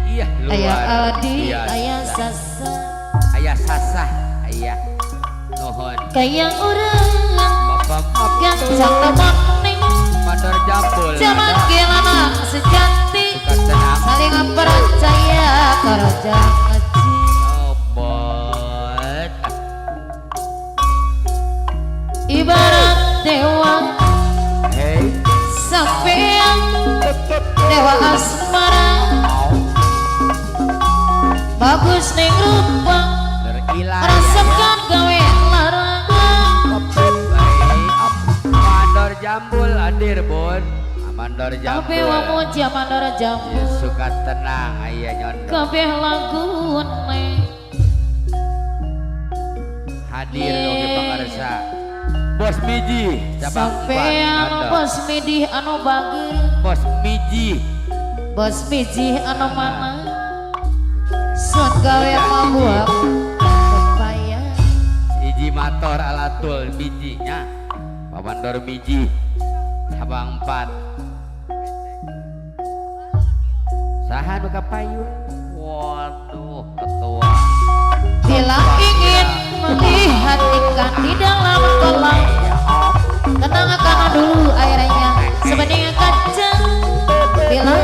Iya, luar ayah Adi, biasa. Ayah Sasa, ayah Sasa, ayah nuhun. Kayak orang bapak gancang teman ning mandor jambul. Zaman gelana sejati, saling percaya karo ngaji. Obat. Ibarat dewa, hey, sampean dewa asmara. Bagus ning rupa, rasakan gawe larangan. Mandor jambul hadir bun, mandor jambul. Kabeh wamuja mandor jambul. Suka tenang ayah nyondong. Kabeh lagune hadir oge pangarsa. Bos Miji cabang sampean bos Miji anu bager. Bos Miji, bos Miji anu mana? Sun gawe mabuak pepaya. Hiji motor alatul bijinya Pamandor Miji cabang 4. Saha nu kapayun? Waduh ketua. Bila ingin melihat ikan di dalam kolam, tenangkan dulu airnya sebanding kaca. Bila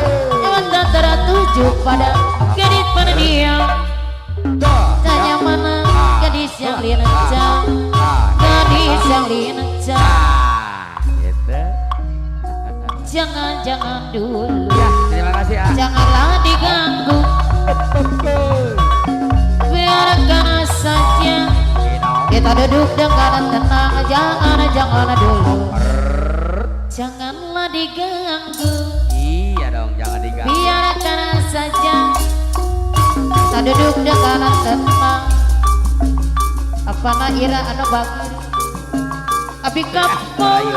mata tertuju pada gadis pendiam, tanya mana gadis yang lincah, gadis yang lincah. Jangan-jangan dulu, ya, terima kasih, ah. Janganlah diganggu, biarkan saja kita duduk dengan tenang. Jangan-jangan dulu, janganlah diganggu. Iya dong, jangan diganggu. Biarkan saja kita duduk dengan tenang. Apa na ira anu bagus abi kampung.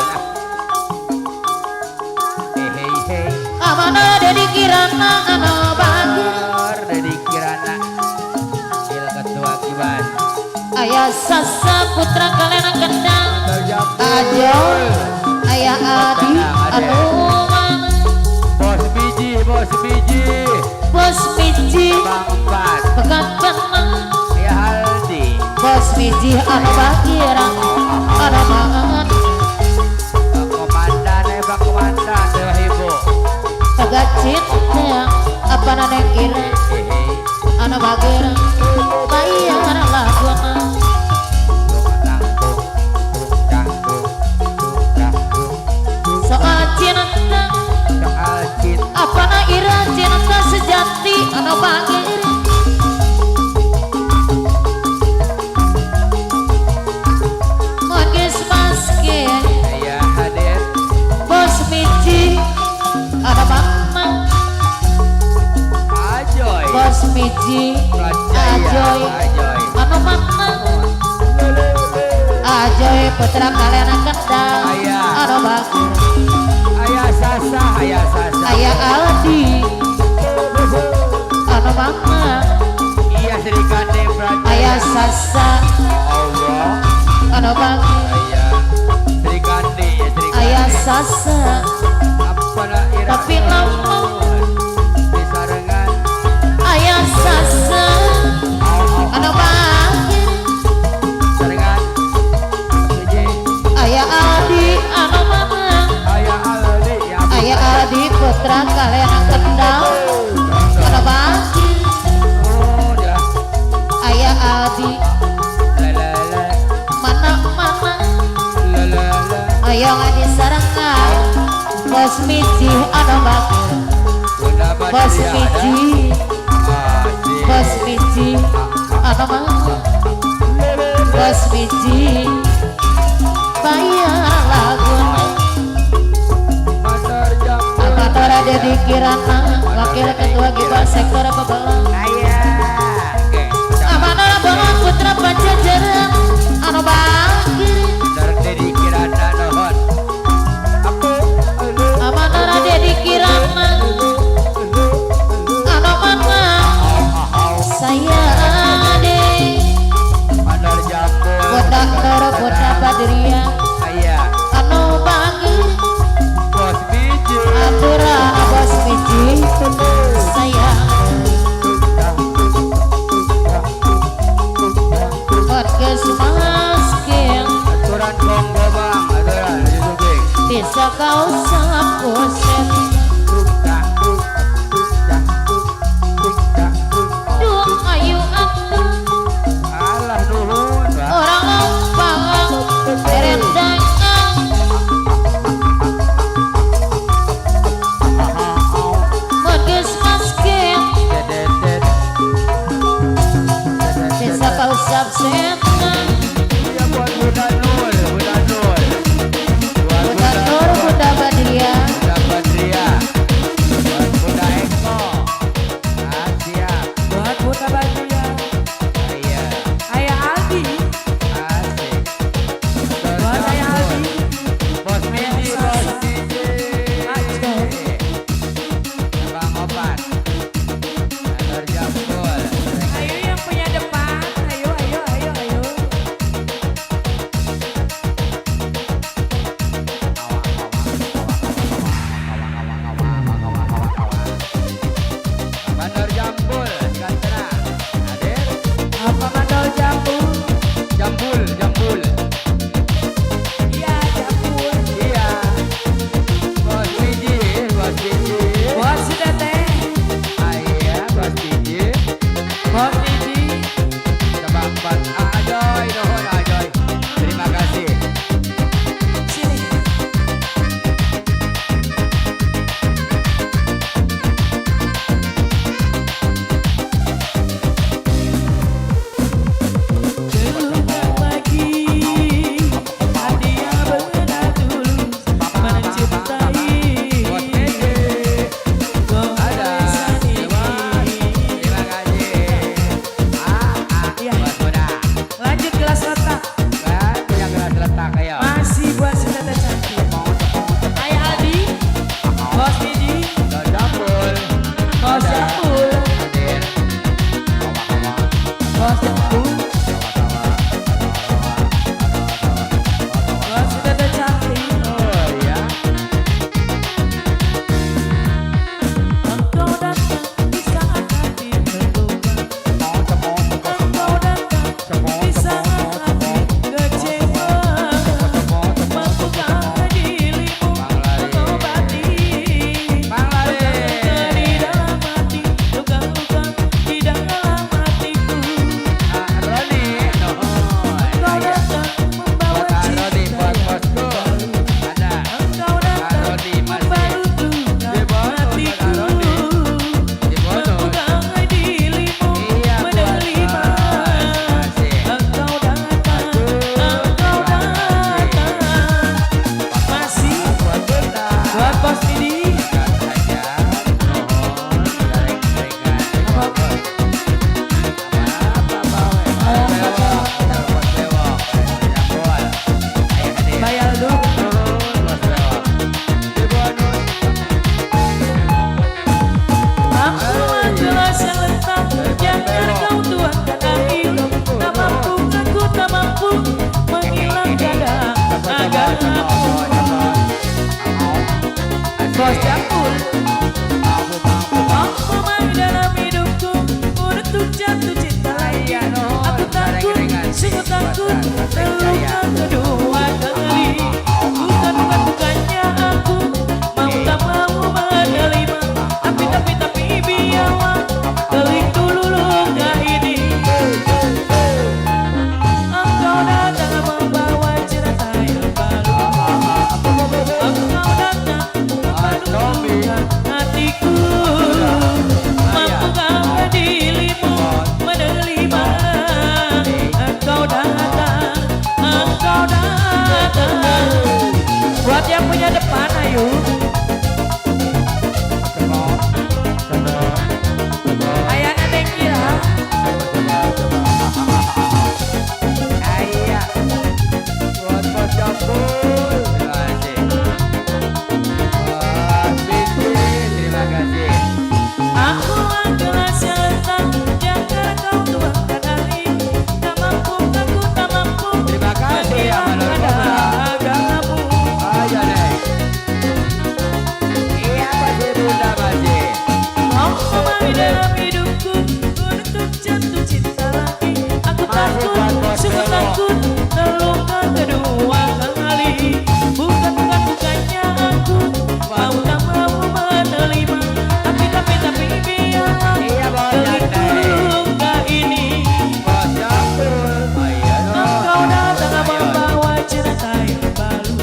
Amana dedi kirana anu bagus. Dedi kirana il ketua kiban. Ayah Sasa putra kalian kendang. Ajo ayah Adi anu mana. Bos biji, bos biji, bos biji. Bang. Miji anu bagir anu mangan Pak Komandan Pak Komandan Dewa Ibu Tegat cinta apa neng ira anu bagir bayar laguna soal cinta apa na ira cinta sejati anu bagir Magis maske ya hadir Bos Miji ada mama Ajoy Bos Miji Ajoy anu mama Ajoy putra kalian Kendal anu bagir Ayah Sasa Ayah Sasa Ayah Aldi anu mama Iya Sri Kandi Prajaya Ayah Sasa Allah anu bagir Ayah Sri Kandi Sri Kandi Ayah Sasa apa nak ira tapi lama disarengan Ayah Sasa anu bagir sarengan hiji Ayah Aldi anu mama Ayah Aldi ya Ayah Aldi putra kalian Kendal anu bagir oh ya Ayah Aldi la la la mana mana la la la ayo ngadi sarengan Bos Miji anu bagir Bunda Bos Badriah Miji ada Bos Miji anu mama Bos Miji bayar laguna Motor jambul Apatora Dedi Kirana Wakil Ketua Giba Sektor Pebelang Ayah oke Amanah Bola Putra Pajajaran anu bagir Motor Dedi Kirana nuhun aku Amanah Dedi Kirana anu mana saya ade Motor jambul Bunda Nur Bunda Badriah Ayah anu bagir Bos Miji aturan Bos Miji sayang podcast masking Aturan Kongo bang aturan Yusufing bisa kau sapu set Duh ayu atuh Alah nuhun Bang. orang lompang berendangan podcast masking Dedet. bisa kau sapu set Iya buat Bunda Nur, Bunda Nur. Buat Bunda Nur Bunda Badriah Bunda Badriah. Buat Bunda Eko. Ah, siap. Buat Bunda Badriah. Iya. Ayah Aldi. Asik. Buat Ayah Aldi. Bos Miji, Bos Miji. Ajoy. Bang Opan. Motor jambul. Ayo yang punya depan. Ayo, ayo, ayo, ayo. Bandar Jambul, Gantena. Hadir. Apa mandol jambu? Jambul, Jambul. Iya, jambul. Iya. Bos Wiji, Bos Wiji. Buat si Teteh. Iya, Bos Wiji. Bos Wiji. Coba empat. Ajoy, nuhun ajoy. Terima kasih. Sini. Terulang lagi hati yang benar tulus mencintai Bos Wiji. Ada. kebesaran Terima ini. Terima kasih. kedua kali. Bukan bukan bukannya aku mau tak mau menerima, tapi biarlah keling dulu luka ini. Engkau datang membawa cerita yang baru. Engkau datang membalut luka hatiku. Mampukah dirimu menerima? Engkau datang, engkau datang. Buat yang punya depan, ayo. Ayana Neng Ira. Ayah. Buat Bos Jambul. Terima kasih. Bos Binti, terima kasih. Aku gelas yang retak, jangan kau tuangkan air. Tak mampu, aku tak mampu. Terima kasih, ya, Manor Menghilangkan Kobra. dahagamu. Ayo, Neng. Iya, masih Bunda masih. Kau kembali dalam hidupku untuk jatuh cinta lagi. Aku Masih takut, buat Bos sungguh Dewo. takut terluka kedua kali. Bukan bukan bukannya aku mau tak mau menerima, tapi biarlah Iya, Bos keling Jante. luka ini. Bos Jambul. Ayo, Engkau datang Ayo. membawa cerita yang baru.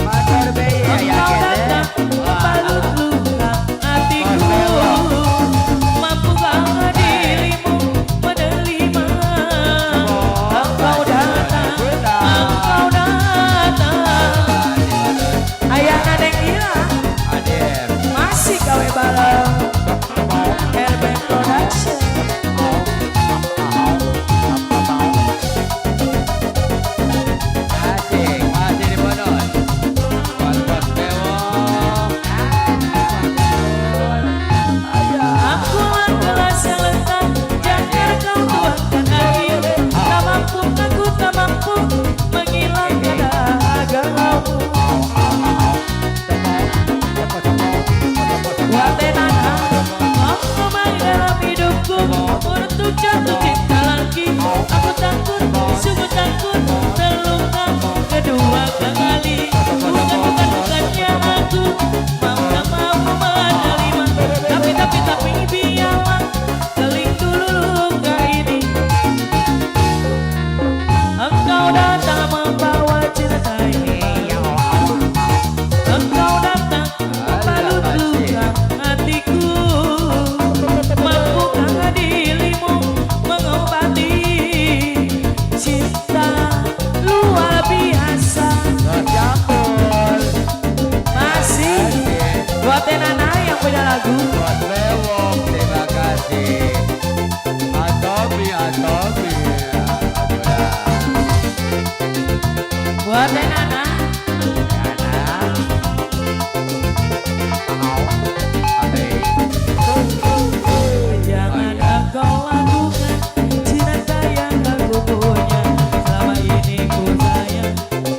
Motor BI, ya, Engkau Kete. datang membalut luka hatiku. Mampukah dirimu menerima? Engkau datang, engkau datang. Ayana Neng Ira Hadir. masih gawe bareng RB Production. Asik, masih di bonus. Buat Bos Bewok. Aku gelas yang retak, jangan kau tuangkan air. Tak mampu, aku tak mampu menghilangkan dahagamu. Buat Nana, kau kembali dalam hidupku untuk jatuh cinta lagi. Aku takut, sungguh takut terluka kedua kali. Bukan bukan bukannya aku mau tak mau menerima, tapi biarlah keling dulu luka ini. Engkau datang membawa cerita ini. Engkau datang membalut luka hatiku. Mampukah dirimu mengobati cinta luar biasa? Bos Jambul. Masih buat Nana yang punya lagu. Bos Bewok, terima kasih. Atomi, Atomi. Buat Nana. Jangan engkau lakukan cinta yang aku punya. Selama ini ku sayang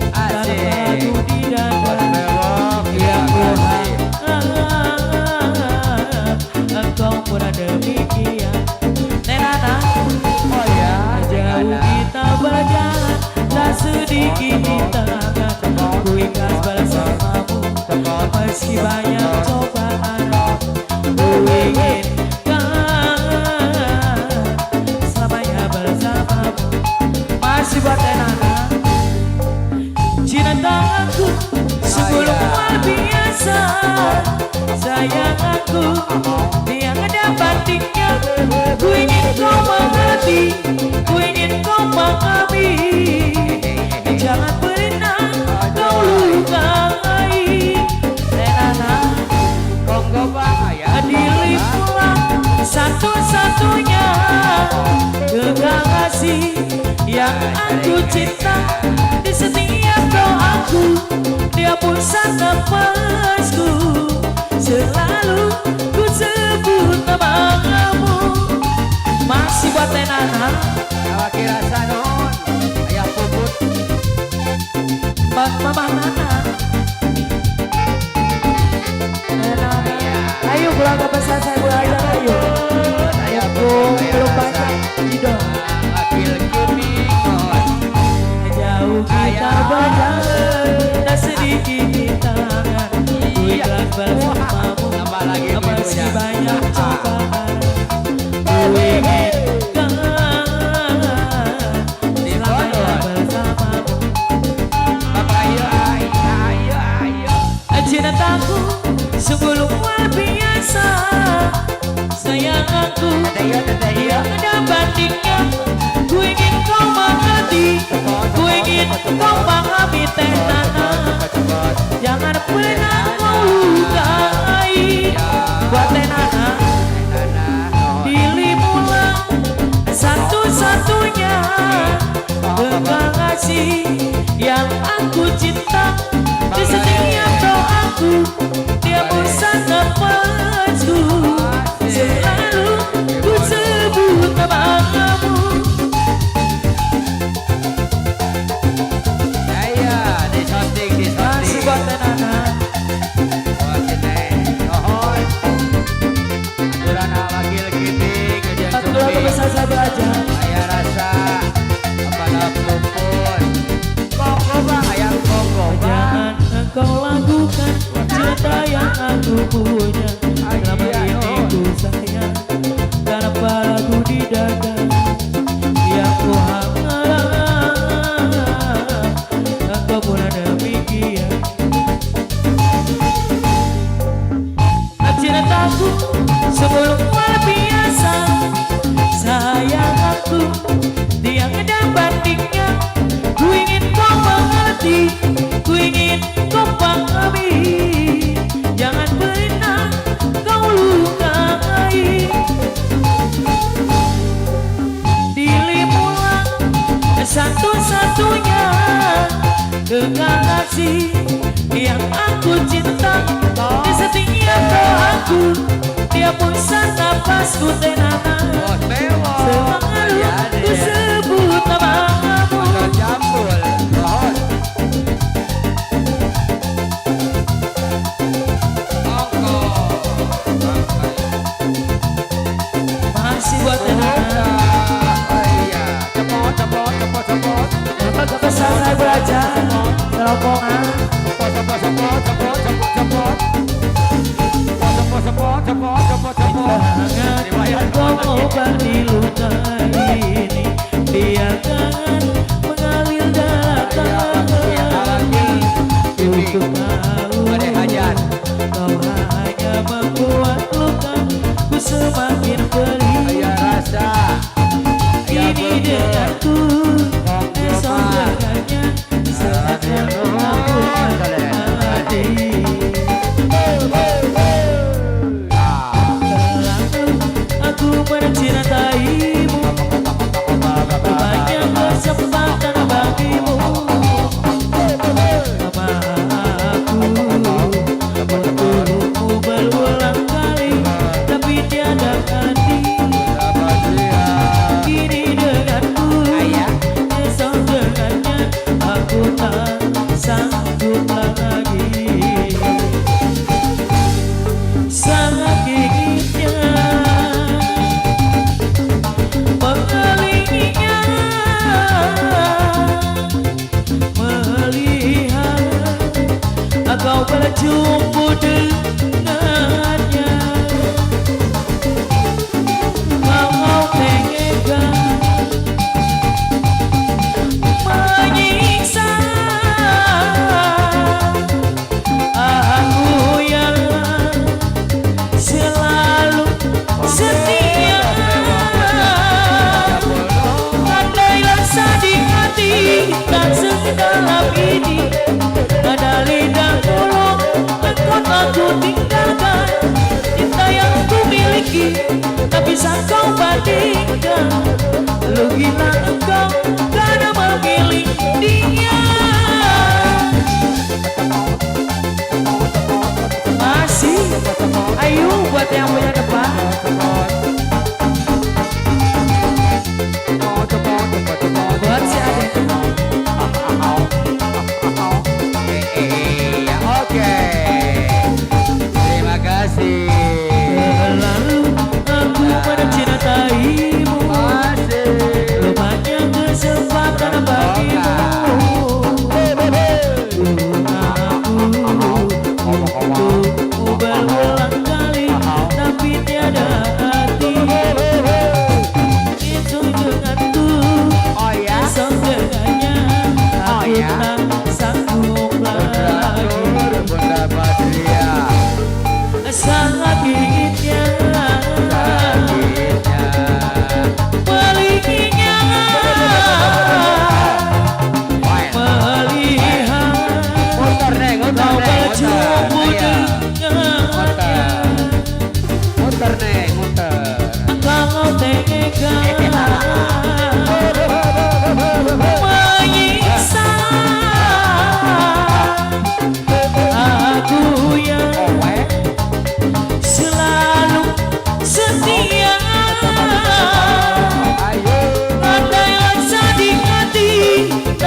tanpa ku di Bos dada. Bewok, Yang terima ku kasih. harap engkau pernah demikian. Nenana, Oh ya, jauh Nana. kita berjalan, tak sedikit tangan. Ku ikhlas bersamamu meski banyak cobaan. Ku inginkan selamanya bersamamu. Masih buat Nana. Cinta aku sungguh luar biasa. Sayang aku tiada bandingnya. Ku ingin kau mengerti, ku ingin kau pahami. Jangan pernah kau lukai. Nana, Konggo bang, ya. dirimulah satu-satunya kekasih yang aku cinta. Di setiap doaku, dia pusat nafasku. Selalu ku sebut namamu. Masih buat Nana. Awak rasa non. Ayah puput. Mama Nana. Nana. Ayo keluarga besar saya Bu Aida, ayo. Ayah Bu, belum baca Cido. Akil Kimi. Jauh kita ingin kau pahami Teh Nana. Jangan pernah kau lukai buat Teh Nana. Dirimulah satu-satunya kekasih yang aku cinta. Di setiap doaku dia bosan nafasku, selalu ku sebut namamu. Ayo, disuntik, Masih disuntik. buat Teh Nana. Wakil kiting, Keluarga besar saya belajar. Aya rasa kepada pupun. Kongko bang, ayam kongko bang. Jangan engkau lakukan cinta yang aku punya. Selama ini ku sayang tanpa ragu di dada yang ku harap engkau pun demikian. Cintaku sebelum luar biasa, sayang aku tiada bandingnya. Ku ingin kau mengerti, ku ingin kau pahami. Jangan pernah kau lukai. Dirimulah satu-satunya kekasih yang aku cinta. Di setiap doaku dia pun nafasku Teh Nana. Oh, mewah. Selalu ku sebut namamu. Motor jambul. Mohon. Kongko. Masih buat Teh Nana. Oh iya, cepot, cepot, cepot, cepot. Besar saya belajar terombongan. Cepot, cepot, cepot, cepot, cepot, cepot. Cepot, cepot, cepot, cepot, cepot. Jangan kau obati luka ini, biarkan mengalir darah untuk kau. Ada hajat. Kau hanya membuat luka ku semakin perih. Aya rasa. Aya Kini bubur. denganku, esok dengannya, saatnya aku mati. Terlalu aku mencintaimu, banyak kesempatan bagimu. Aku untukmu berulang kali, tapi tiada ganti. Kini denganku, esok dengannya, aku tak sanggup lagi. Sangat inginnya mengelinginya, melihat kau berjumpa dengannya. Kau tega menyiksa aku yang selalu setia. Andai rasa di hati tak sedalam ini, ada lidah mulut engkau aku tinggalkan. Cinta yang ku miliki tak bisa kau bandingkan. Lu gila engkau karena memilih dia. Masih, ayo buat yang punya depan. Buat si Ade. Iya, oke. Terima kasih. Terlalu aku mencintaimu, Masih. banyak kesempatan bagimu. Aku untukmu berulang kali, tapi tiada arti.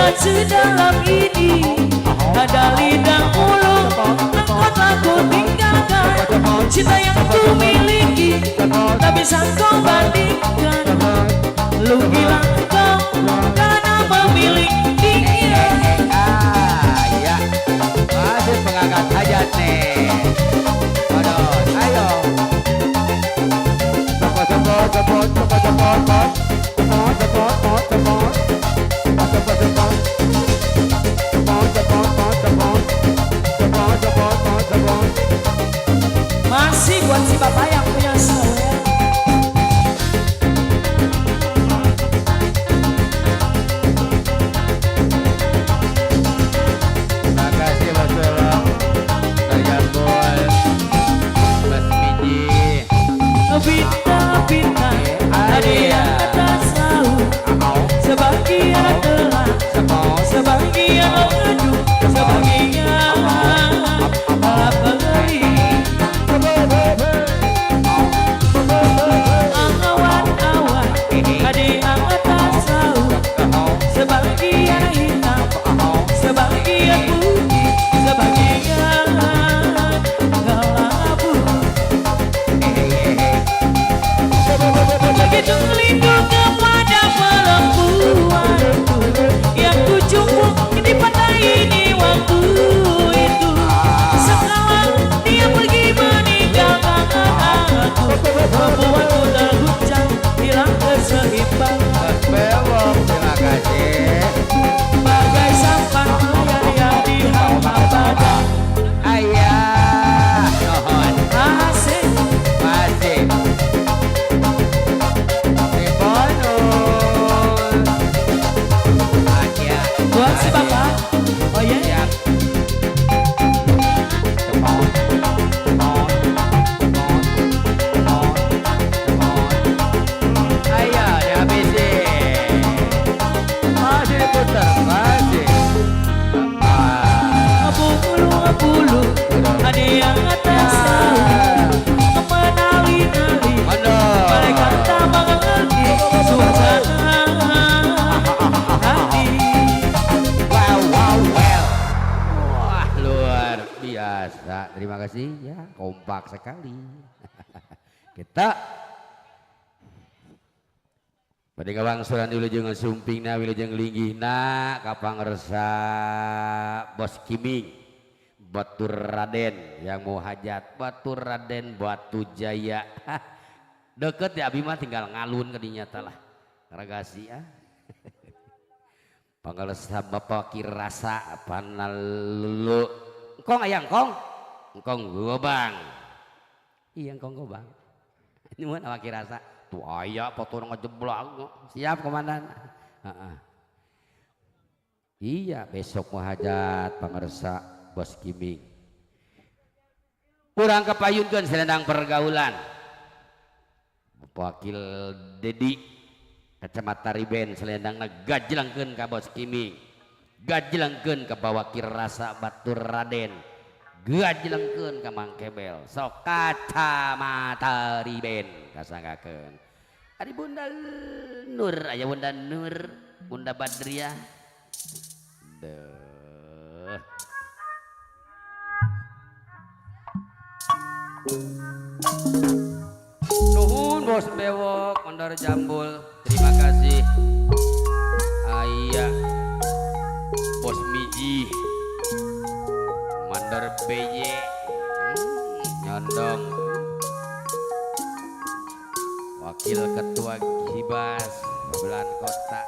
Cinta sedalam ini ada lidah mulut, engkau telah ku tinggalkan. Cinta yang ku miliki tak bisa kau bandingkan. Lu gila engkau karena memilih dia. Ah, ya. Masih pengangkat hajat nih. Waduh, ayo. Masih buat si bapak yang punya sawer. Terima kasih Mas Belok. Dari Jambul. Mas Miji. Bintang-bintang ada yang atas laut, sebagian telah, sebagian mengadu, sebagian malah beli. Awan-awan ada yang atas laut, sebagian hitam, sebagian putih, sebagian kelabu. Begitu rindu kepada perempuanku yang ku jumpa di pantai ini waktu itu. Sekarang dia pergi meninggalkan aku, membuatku terguncang, hilang keseimbangan. Mas Bewok, terima kasih. Bagai sampan layar yang dihampa badai. Ayah, nuhun. Asik. Masih. Di bonus. Aja. Buat si bapak. Oh iya. Siap. Cepot, cepot, cepot, cepot, cepot. Ayo, dihabisin. Masih diputar, masih. Ah. Bulu-bulu ada yang atas laut, menali-nali. Mantap. Mereka tak mengerti suasana hati. Wow, wow, well. Wah, luar biasa. Terima kasih ya, kompak sekali. Kita pada kawangsulan wilujeng sumpingna wilujeng linggihna kapangersa Bos Kiming Batur Raden yang mau hajat Batur Raden Batu Jaya. Hah, deket ya abi mah tinggal ngalun ke dinya tah lah. Ragasi ah. Pangersa Bapak Kirasa Panalulu. Engkong ayang kong. Engkong gobang. Iya engkong gobang. Nyuwun awak kirasa. Tuh aya foto ngejeblak. Siap komandan. Heeh. Iya besok mau hajat pangersa Bos Kiming. Kurang kepayunkeun selendang pergaulan. Wakil Dedi Kecamatan Riben selendangna gajlangkeun ka Bos Kiming. Gajlangkeun ka Bawakir Rasa Batur Raden. Gajlangkeun ka Mang Kebel. Sok kacamata Riben kasanggakeun. Ari Bunda Nur, aya Bunda Nur, Bunda Badriah. Deuh. Nuhun Bos Bewok, Mondor Jambul, terima kasih. Aya Bos Miji, Mandor BY, nyondong. Wakil Ketua Hibas Babelan Kota.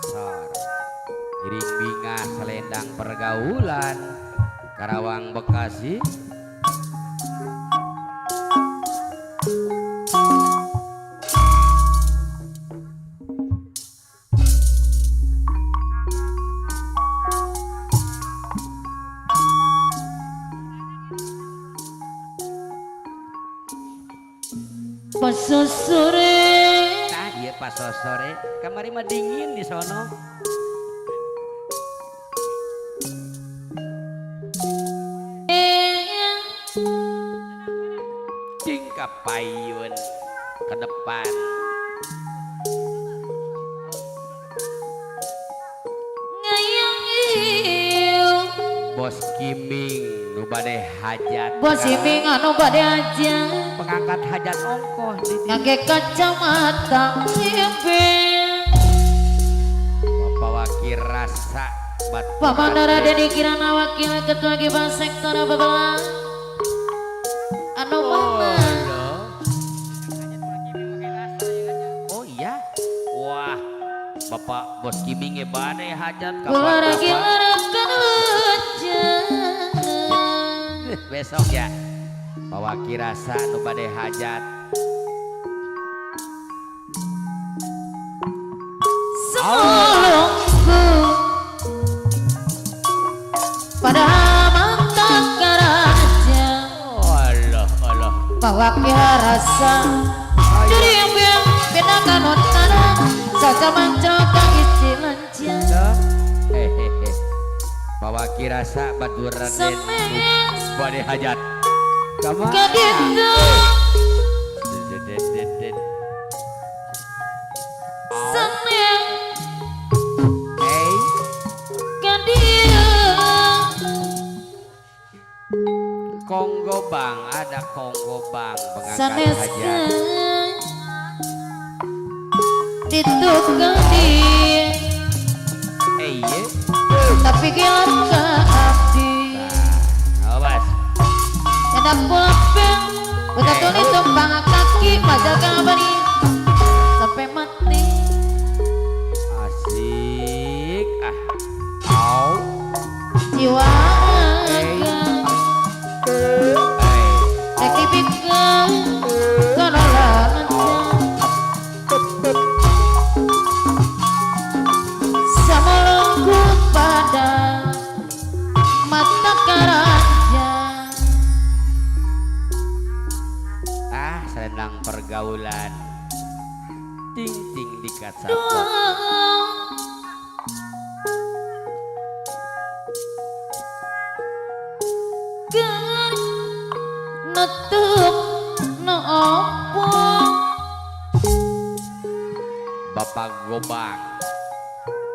Sor. Iring bingah selendang pergaulan Karawang Bekasi. Pasosore. Nah, iya pas sore. Kamari mah dingin di sono. Cing ka payun ke depan. Bos Kiming nu bade hajat. Bos Kiming anu bade hajat. Pengangkat hajat ongkoh di dieu. Ngangge kacamata ibing. Bapak Wakil Rasa Batu Bapak Raden. Raden Kirana Wakil Ketua Gibran Sektor Bapak anu mana? Oh iya. Wah, Bapak Bos Kiming ge bade hajat Kula kapan-kapan. Besok ya. Bapak Wakil Rasa nu bade hajat. Semulungku pada mata karaja. Allah Allah. Bawa rasa dari yang biang beda kanotana saja mancoka isi lenca. Hehehe. Bapak Wakil Rasa Batu Raden Semes bade hajat. Kamana? kaditu seneng Hey, kadieu. Konggo Bang, ada Konggo Bang pengangkat Sanes hajat. ditu kadi Eh, iya. tapi gila ka abdi. Nah, awas. Nyadap pulpen udah tuli tumpang kaki pajak kabari sampai mati. Asik. Ah. Au. Jiwa Hey. aga Hey. rek dibikeun kana lanca samulungku pada mata karaja. Ah, selendang pergaulan. Ting ting di kasapok. Keur nutup nu opo Bapak Gobang.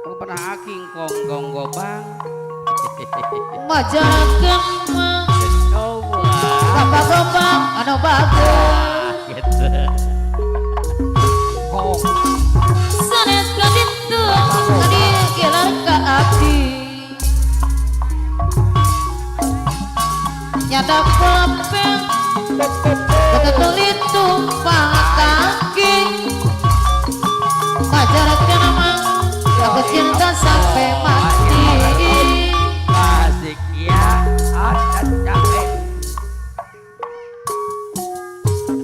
Tong pernah aking konggong gobang. majarakeun mah Oh, wah. Bapak Gobang anu bagus. Gitu. Kong. Sanes ka ditu tadi gelar ka abdi. Nyata pulpen betul tumpang kaki majarakeun mah aku cinta sampai mati. Asik ya. Ada capek.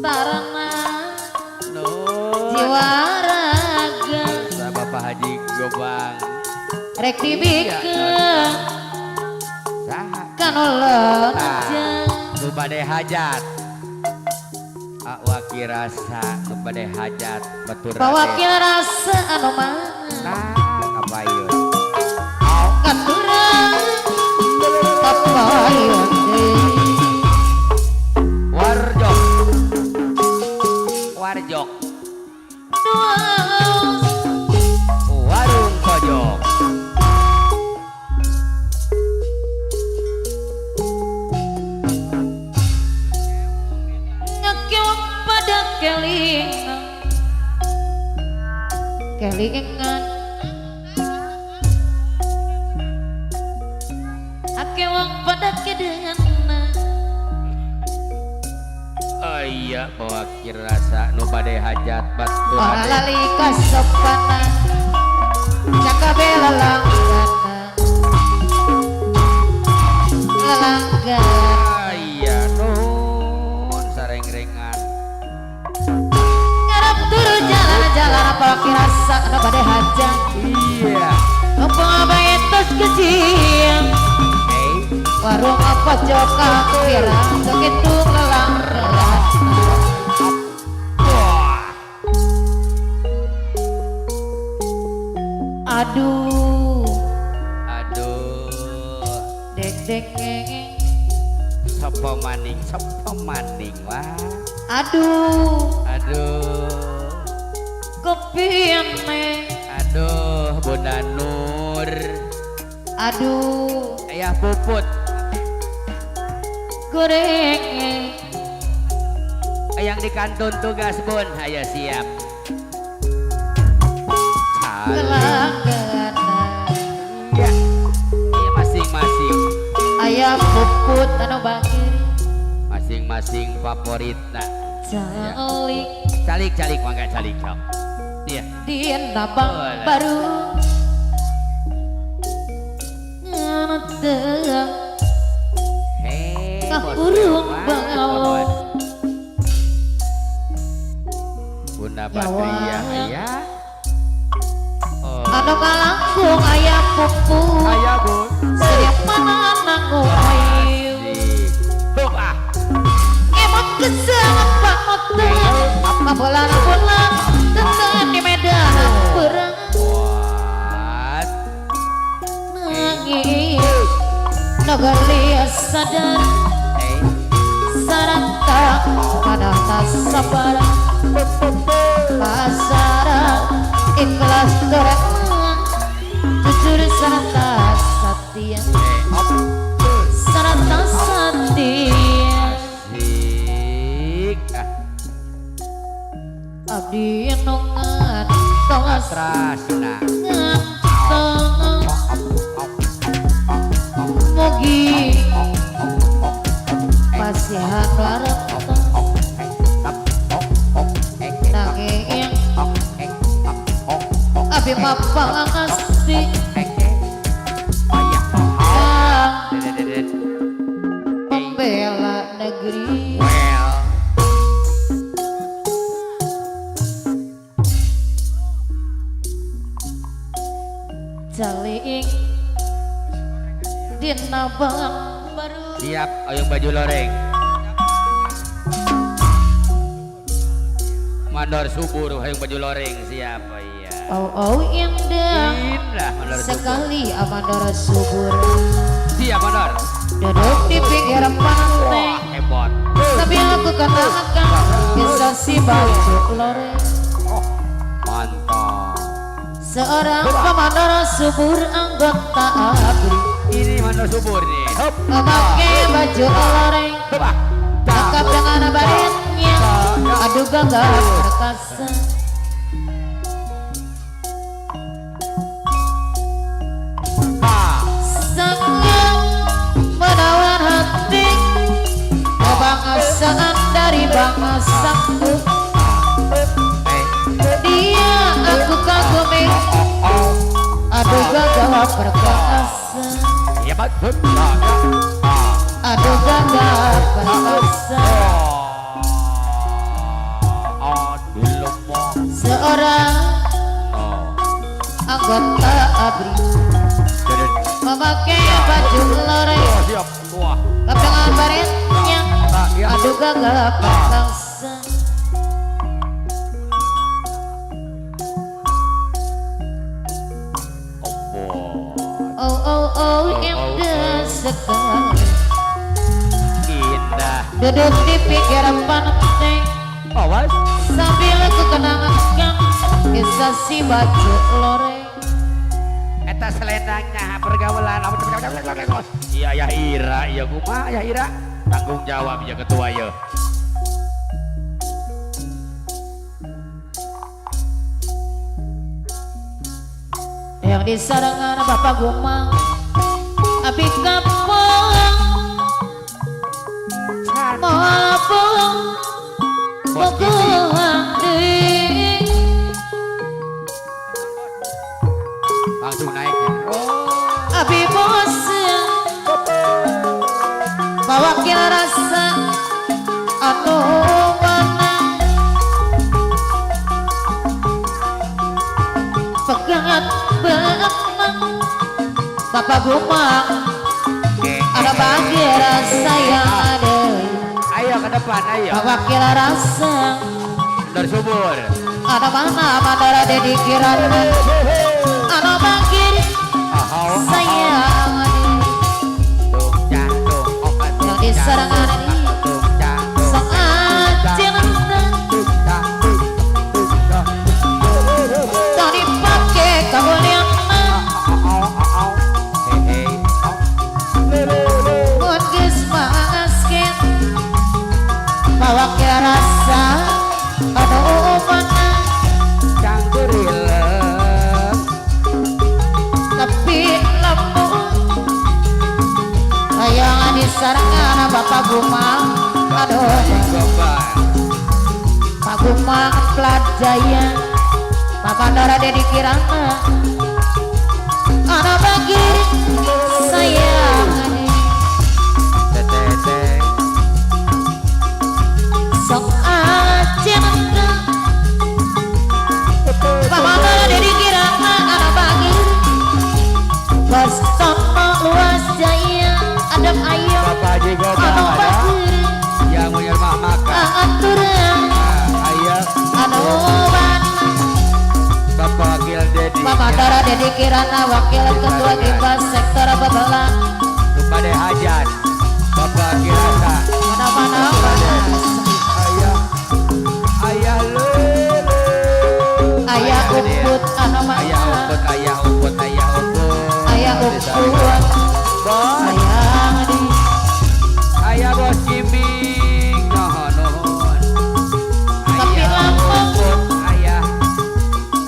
Tarana Nuh. jiwa raga Sa Bapak Haji Gobang. rek dibikeun Saha? kanu lenca. Nu bade hajat. Wakil Rasa nu bade hajat Batu Raden. Pawakil rasa anu mana Nah, kabayun. katurang kapayon deui. Warjok. Warjok. Warung pojok. Ngekewang pada kelingan kelingan akewang pada kedengana. Oh iya, Wakil Rasa nu bade hajat Batu Ora Raden. lali kasopanan cakabe lelanggana lelanggana. Ah, iya, nuhun sareng-rengan. Ngarep turu jalan-jalan apa rasa anu bade hajat. Iya. Mumpung abae tos kecil Hey, warung pojok pirang segitu lelanggana. Wah. Aduh Aduh. dek dek ngeng. Sopo maning wah. Aduh Aduh. kopi aneh. Aduh, Bunda Nur. Aduh Ayah Puput. Goreng Yang di kantun tugas Bun, ayo siap. Gelangganan. Iya. Iya masing-masing. Ayah Puput anu bangir. Masing-masing favoritna. Calik. Calik-calik mangga calik sok. Iya. Di Nabang Baru. Nganeteng. Hei, kahurung bau. Bunda Badriah ayah. Oh. Anu kalangkung ayah Puput. Ayah Bun. Setiap mana nanggung ayu. Tuh ah. Emot kesangat banget. Kabolan-bolan tentang di medan perang. What? Nangis. Nagalias sadar. Saranta kada tak sabar. Pasara ikhlas terang. Jujur serta setia. Serta setia. Asik. Abdi nungan tongas trasna. Mugi pasihan warta. Nanging abi mapangasti kang pembela negeri. Calik di Nabang Baru. Siap, oyong baju loreng. Mandor subur, oyong baju loreng, siap, iya. Oh oh indah, indah mandor sekali mandor subur. Siap mandor. Duduk di pinggir pantai. Hebat. Sambil aku kenakan kisah si baju loreng. Oh, mantap. Seorang pemanor subur anggota ABRI. Ini mandor subur nih. Hop. Memakai baju loreng. Lengkap dengan baretnya. Aduh gagah perkasa. Sangat menawan hati. Kebangsaan dari bangsaku. Dia aku kagumi. Aduh gagah perkasa. Aduh gagah perkasa. Seorang anggota ABRI memakai baju loreng. Dengan baretnya. Aduh gagah perkasa. Oh oh oh indah sekali. Indah. Duduk di pinggir pantai. Awas. Sambil aku kenangan kisah si baju loreng. Eta selendangnya pergaulan. Iya ayah Ira, iya kumaha ayah Ira. Tanggung jawab ya ketua ya. Yang disarangan Bapak Gumang abi kampung mabung bogohan deui. Langsung naik ya. Abi bosen mawakil rasa anu mana pegangan benang Bapak Gumang ada bagi rasa yang ada. Ayo ke depan, ayo. Mewakil rasa mandor subur. Ada mana mandor Dedi Kirana. Ada bagi sayang yang disarangan saat cinta tak dipakai kamu. Gumang aduh Pak Gumang Plat Jaya Pak Bandara Dedi Kirana ana bagir sayang Teteh sok aja Pak Bandara Dedi Kirana ana bagir Bastono luas jaya adem ayem Bapak Haji Gobang anu ada bagir yang punya rumah makan aturan ayah anu mana Bapak Wakil Dedi Pak Bandara Dedi Kirana Wakil Ketua Gimbal Sektor Babelan kepada hajat Bapak Kirasa mana-mana ayah ayah lele ayah umput anu ayah mana umput ayah umput ayah umput ayah umput bos sayang di ayah bos Ciming nuhun nuhun Tapi ayah lama. umput ayah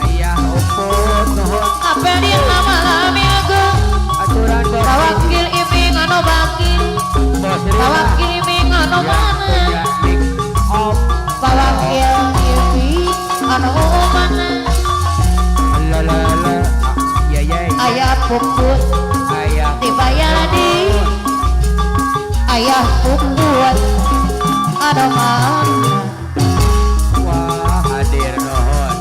ayah umput nuhun apa di nama lami agung aturan bos Pak Wakil Iming anu bakir bos Pak Rina Wakil Iming anu yang mana punya make up Pak Wakil Iming anu mana la la la ya ya ayah puput ayah dibayar di ayah puput anu mana wah hadir nuhun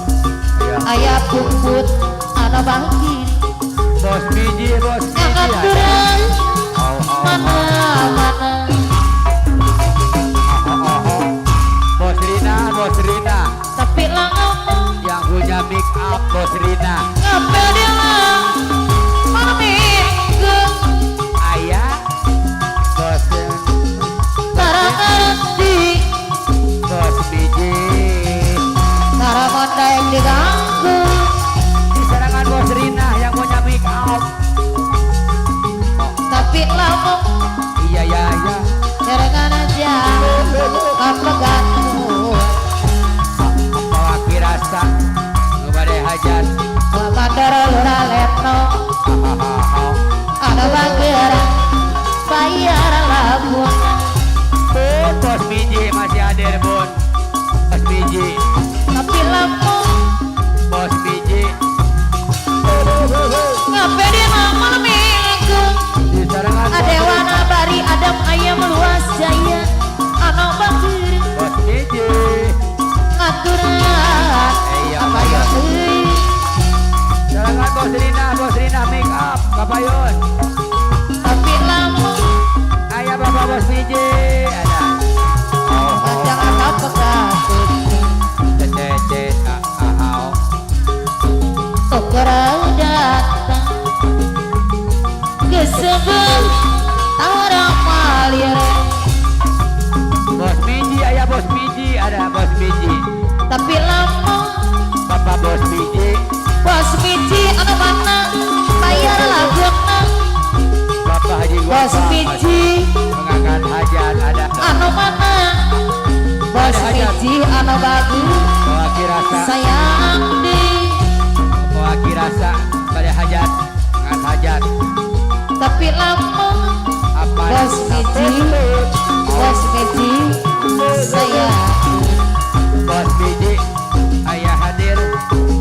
ayah ayah puput anu bakir bos biji bos biji angkat ada. turun Oh, oh, mana mana oh, oh, oh. Bos Rina, bos Rina tapi langama yang punya make up bos Rina ngapel dia minggu ayah bos tara ngerti bos biji tara mondai diganggu di serangan bos Rina yang punya make up tapi lama iya iya iya jarangan aja kapegantu apa wakil rasa ngebade hajat Bandara Lurah Letno hahaha ada bageran bayar lagu bun bos biji masih hadir bun bos biji tapi lama bos biji ngape di malam minggu di serangan bos ada Rina wana bari adam ayam luas jaya ano bagir bos biji ngaturan Iya, apa ya euy serangan bos Rina make up kapayon tapi lama ayah bapak bos biji ada oh oh jangan apa c c a a a o Tokora datang kesebel tara malir bos biji ayah bos biji ada bos biji tapi lama bapak bos biji bos biji anu mana bayar laguna bapak haji bos Gopal biji mengangkat hajat ada anu mana bos biji anu bagus bawa kirasa sayang di bawa kirasa pada hajat mengangkat hajat tapi lama apa bos biji sayang bos biji ayah hadir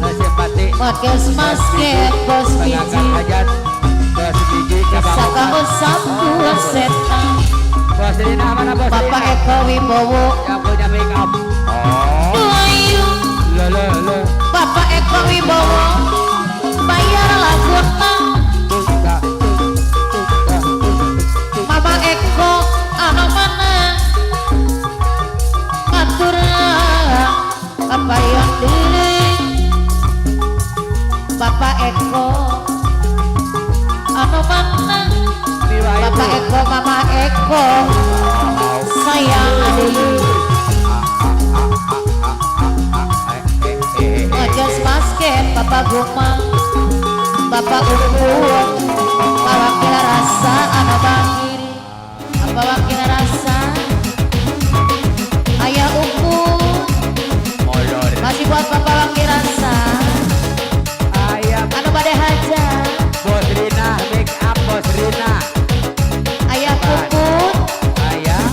nasipati Podcast basket bos mengangkat biji hajat bos biji Saka usapku setan bos Rina mana bos Bapak Rina Eko Wibowo yang punya make up oh Duayu le le le Bapak Eko Wibowo bayar laguna Tuh, tuh, tuh, Mama Eko anu mana ngaturan apa yang diri Bapak Eko anu mana Miwa ibu. Bapak Eko Mama Eko sayang adik Ojes basket Bapak Gumang Bapak Umpun Bapak Wakil Rasa anu bangiri Bapak Wakil Rasa Ayah Umpun Molor. masih buat Bapak Wakil Rasa Ayah anu bade hajat bos Rina make up bos Rina Ayah Puput Ayah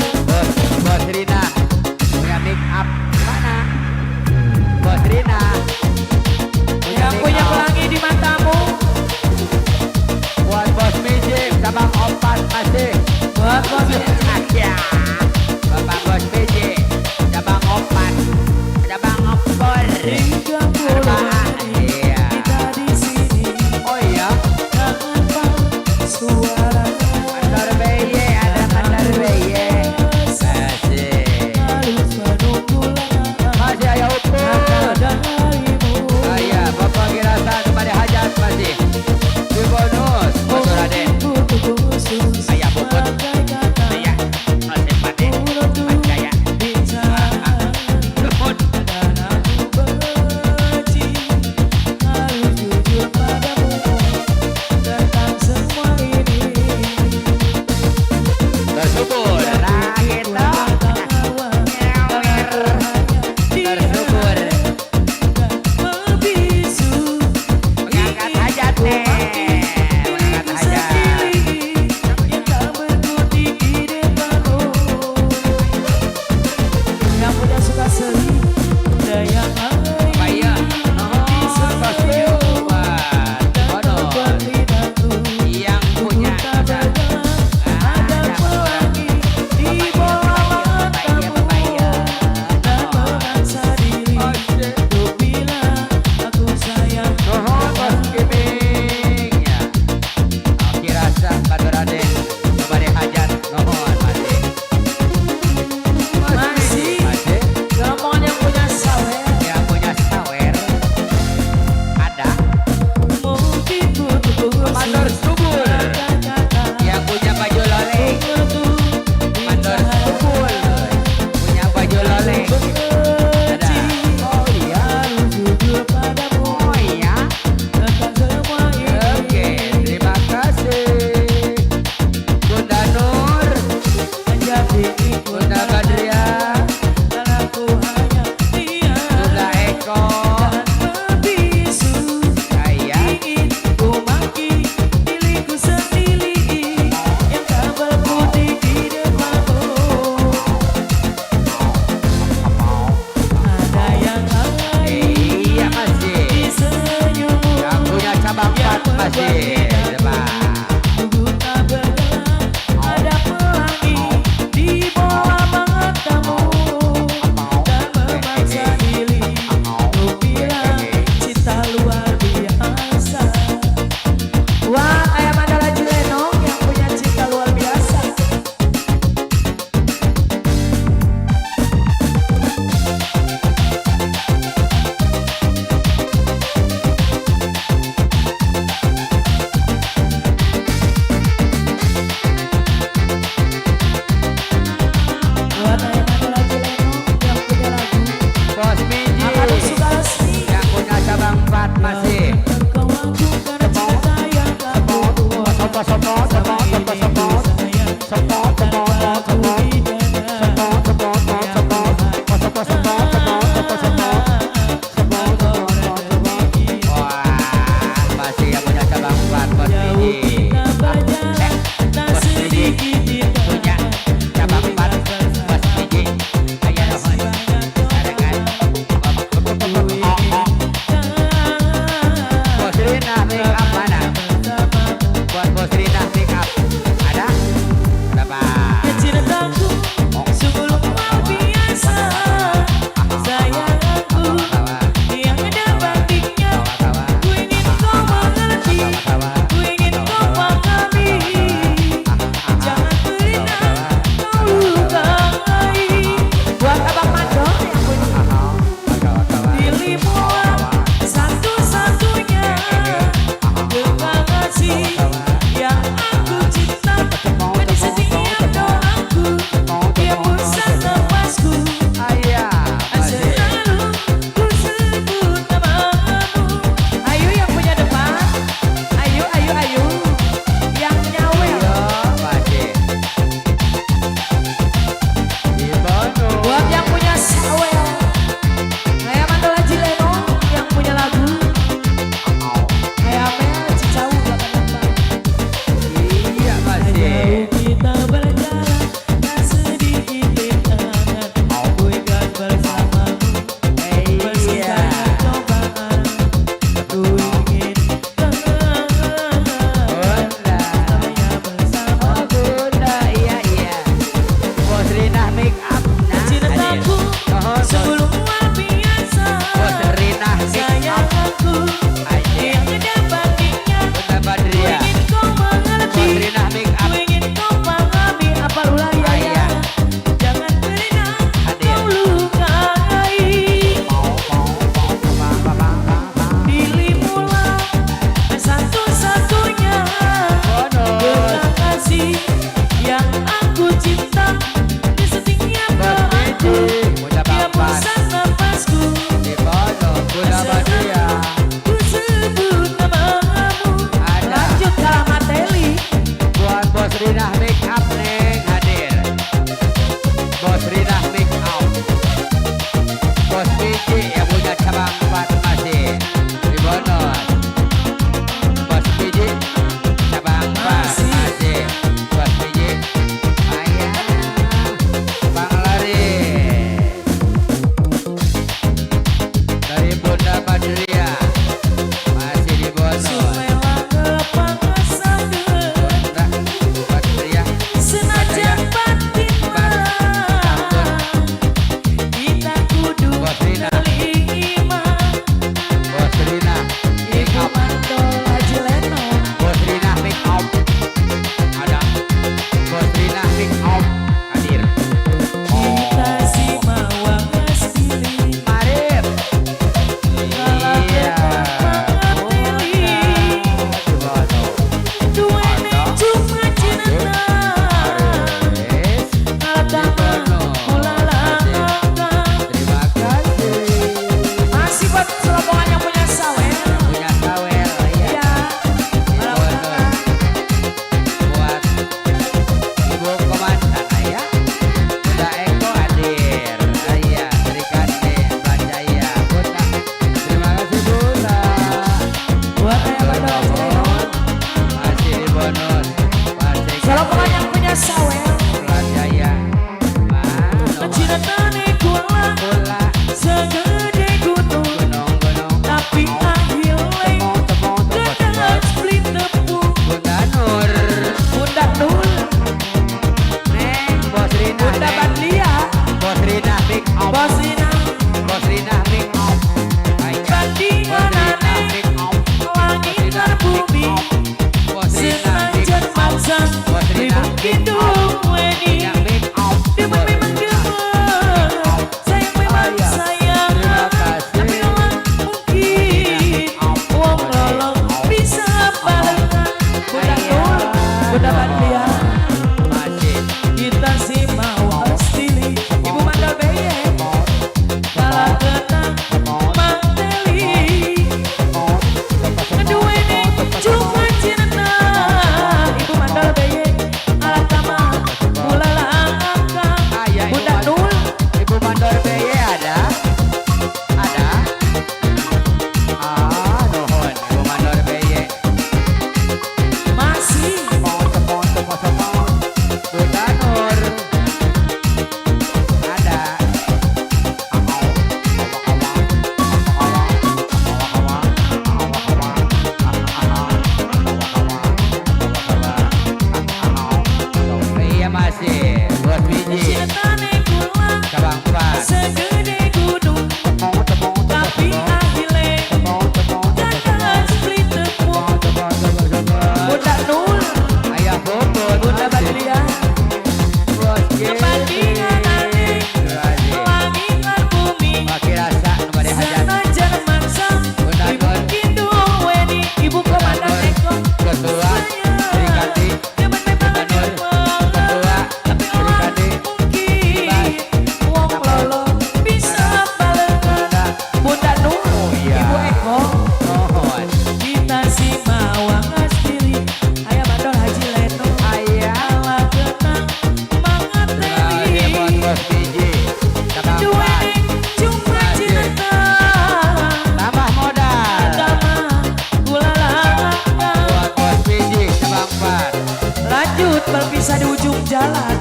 jalan.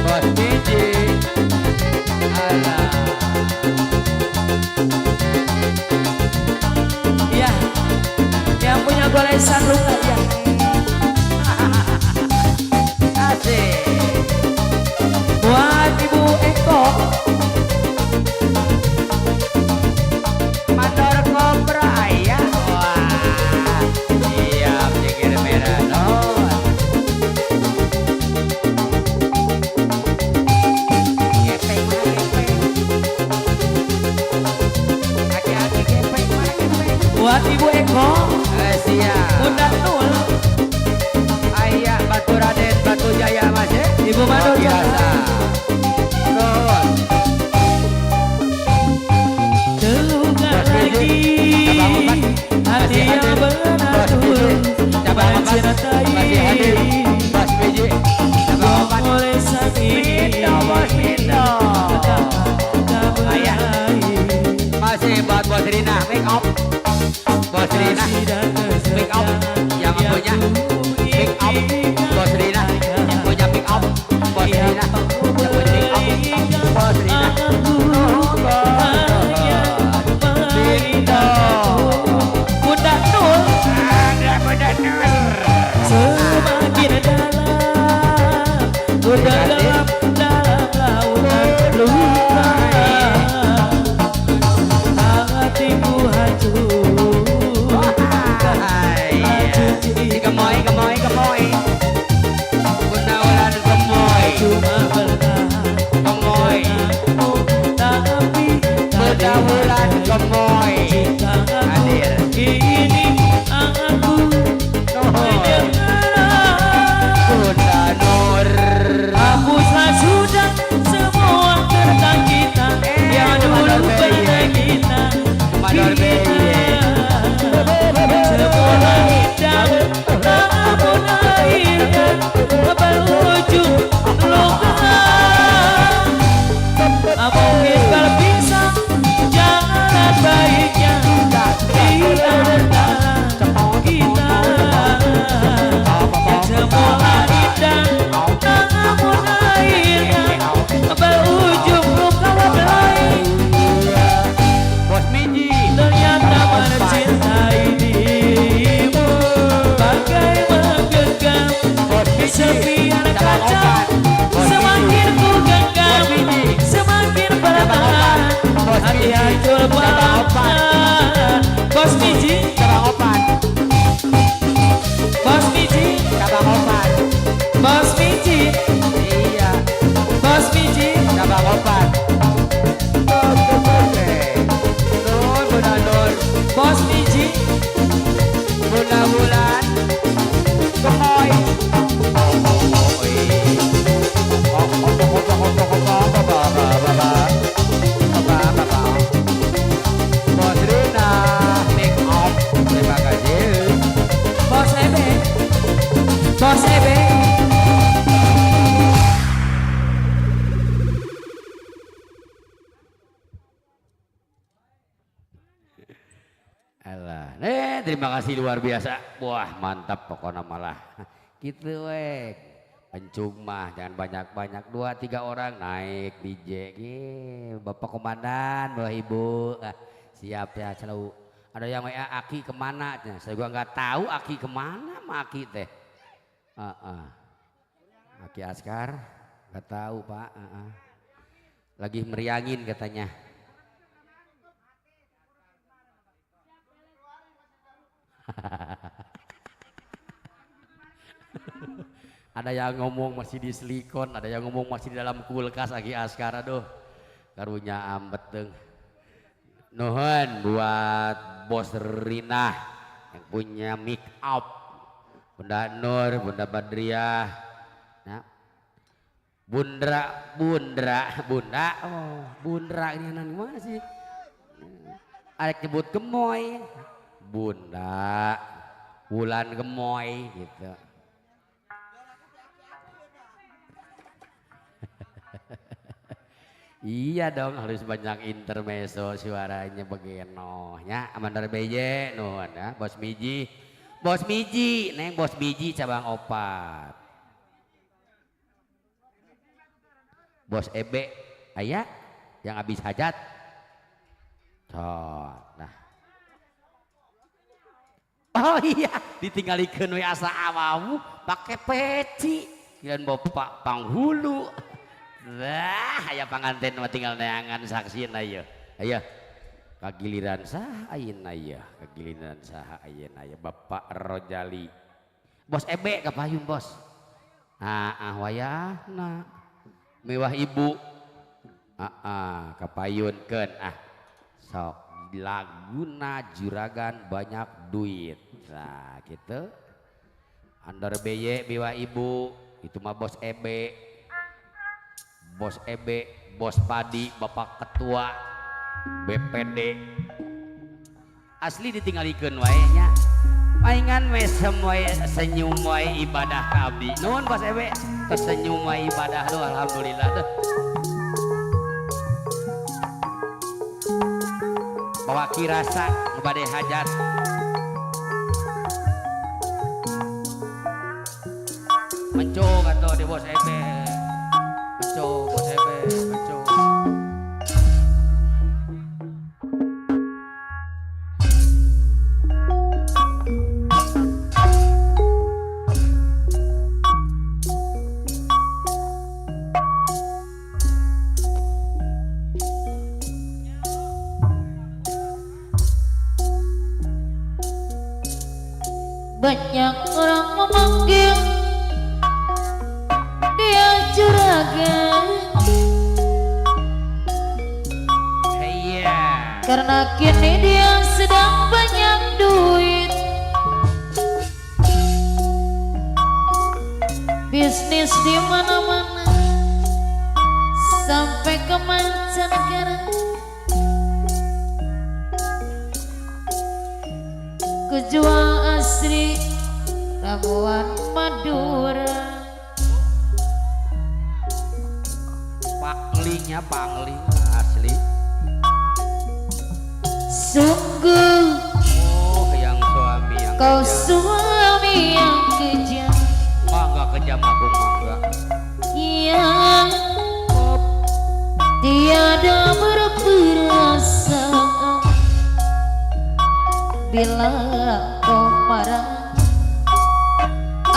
Bos Biji. Alah. Iya, yang punya golesan luka ya. Asik. Buat Ibu Eko. Mandor Kobra ya. Wah. Siap jengger merah. Non. Gepeng mana gepeng? Aki-aki gepeng mana gepeng? Buat Ibu Eko. Siap. Bunda Nul. Ayah Batu Raden Batu Jaya Mas. Ibu Madu biasa. Nuhun. Terluka lagi hati yang beratur mencintai. Masih hadir. Bos Biji. Cabang opat. Golesan ini Mindo Bos Mindo. tak Ayah. berakhir. Masih buat Bos Rina make up. Bos Rina make up yang punya make up. Bos Rina yang punya make up. Bos Rina yang punya make up. Bos Rina. Mindo. Bunda Nul. Ada Bunda Nur. Semakin dalam ku tenggelam dalam lautan luka. Hatiku hancur. Hai. Gemoy gemoy gemoy. Bunda Wulan gemoy. Cuma bertahan Gemoy. denganmu, tapi tak Bunda Wulan dihargai. gemoy. Cinta aku Hadir. kini aku Nuhun. menyerah. Bunda Nur. Hapuslah sudah semua tentang kita yang dulu pernah kita Mandor kita. Semua indah namun akhirnya berujung luka. Mungkin berpisah jalan baiknya di antara kita. Semua indah namun akhirnya berujung luka belai. Bos Miji. Ternyata mencintai dirimu bagai menggenggam Bos Miji. serpihan Cabang kaca. opat. Bos Semakin Miji. ku genggam, Bos Miji. semakin Cabang perlahan opat. Bos hati Miji. hancur Cabang opat. perlahan. Bos Miji, Cabang opat. Bos Miji, Cabang opat. Bos Miji, Iya. Bos Miji. Cabang opat. Oke, oke. Nur, Bunda Nur. Bos Miji, Bunda Wulan. Gemoy. Oh, oh, oh, eh. Oh, oh, oh, oh, oh, oh, oh, oh, ba, ba, ba, ba. Ba, ba, ba. Bos Rina, make up. Terima kasih. Bos Ebe, Bos Ebe. Alah, terima kasih luar biasa. Wah, mantap pokoknya malah. Gitu weh. Pencung mah jangan banyak-banyak, 2-3 orang naik DJ. Bapak komandan, Bapak Ibu. Ah, siap ya selalu. Ada yang WA Aki kemana? Nah, saya gua nggak tahu Aki kemana mah Aki teh. Aki Askar nggak tahu Pak. Lagi meriangin katanya. Ada yang ngomong masih di silikon, ada yang ngomong masih di dalam kulkas Aki Askar, aduh. Karunya ambet deng. Nuhun buat Bos Rina yang punya make up. Bunda Nur, Bunda Badriah. Nah. Bundra, Bundra, Bunda. Oh, Bundra ini anak gimana sih? Arek nyebut gemoy. Bunda, Wulan gemoy gitu. Iya dong, harus banyak intermezzo suaranya begeno nya. Amandar BJ nuhun ya, Bos Miji. Bos Miji, neng Bos Miji cabang opat. Bos Ebe aya yang habis hajat. Tuh, nah. Oh iya, ditinggalikeun we asa awawu pake peci. Kiran bapak panghulu. Lah, aya panganten mah tinggal neangan saksina ieu. Ayo. Kagiliran saha ayeuna ieu? Kagiliran saha ayeuna ieu? Bapak Rojali. Bos Ebe kapayun bos. Ah, wayahna. Mewah ibu. Ah, kapayunkeun ah. Sok laguna juragan banyak duit. Nah, gitu. Andor BY mewah ibu, itu mah Bos Ebe. Bos Ebe, Bos Padi, Bapak Ketua BPD. Asli ditinggalikeun wae nya. Paingan mesem wae senyum wae ibadah ka abdi. Nuhun Bos Ebe, tersenyum wae ibadah lu alhamdulillah tuh. Bawa kirasa nu bade hajat. Mencung atuh di Bos Ebe. Mencung Bos Ebe, mencung. Banyak orang memanggil dia juragan. Iya. Karena kini dia sedang banyak duit. Bisnis di mana-mana sampai ke mancanegara. Kujual asri ramuan Madura. Panglingnya pangling asli. Sungguh oh yang suami yang kau kejam. Suami yang kejam. Mangga kejam aku mangga. Yang tiada berperasaan. Bila kau marah,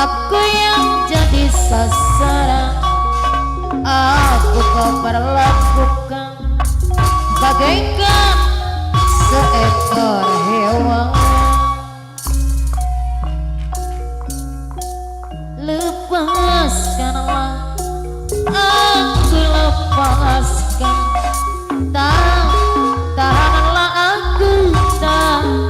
aku yang jadi sasaran. Aku kau perlakukan bagaikan seekor hewan. Lepaskanlah, aku lepaskan. Tahanlah aku, tahan.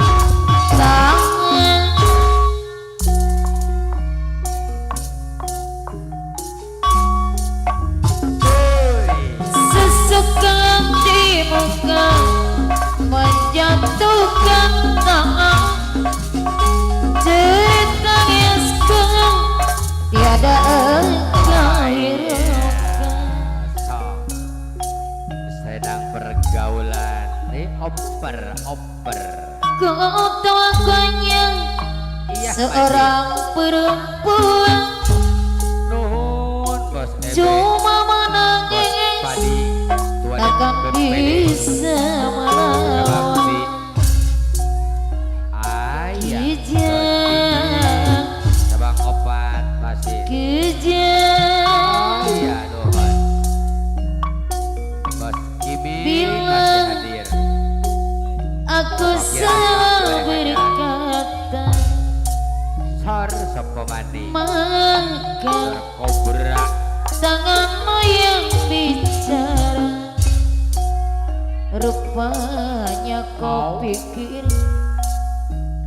Sesuka di muka menjatuhkan tangan. Cerita esku tiada engkau hiraukan. Sedang pergaulan ini oper oper. Kau tahu akunya iya, seorang perempuan. Nuhun Bos Ebe. Cuma menangis Padi, takkan bisa melawan. Kejam cabang opat masih kejam. Iya nuhun Bos Kimi masih hadir. Aku salah berkata sor sopo mandi maka kobra tanganmu yang bicara. Rupanya kau pikir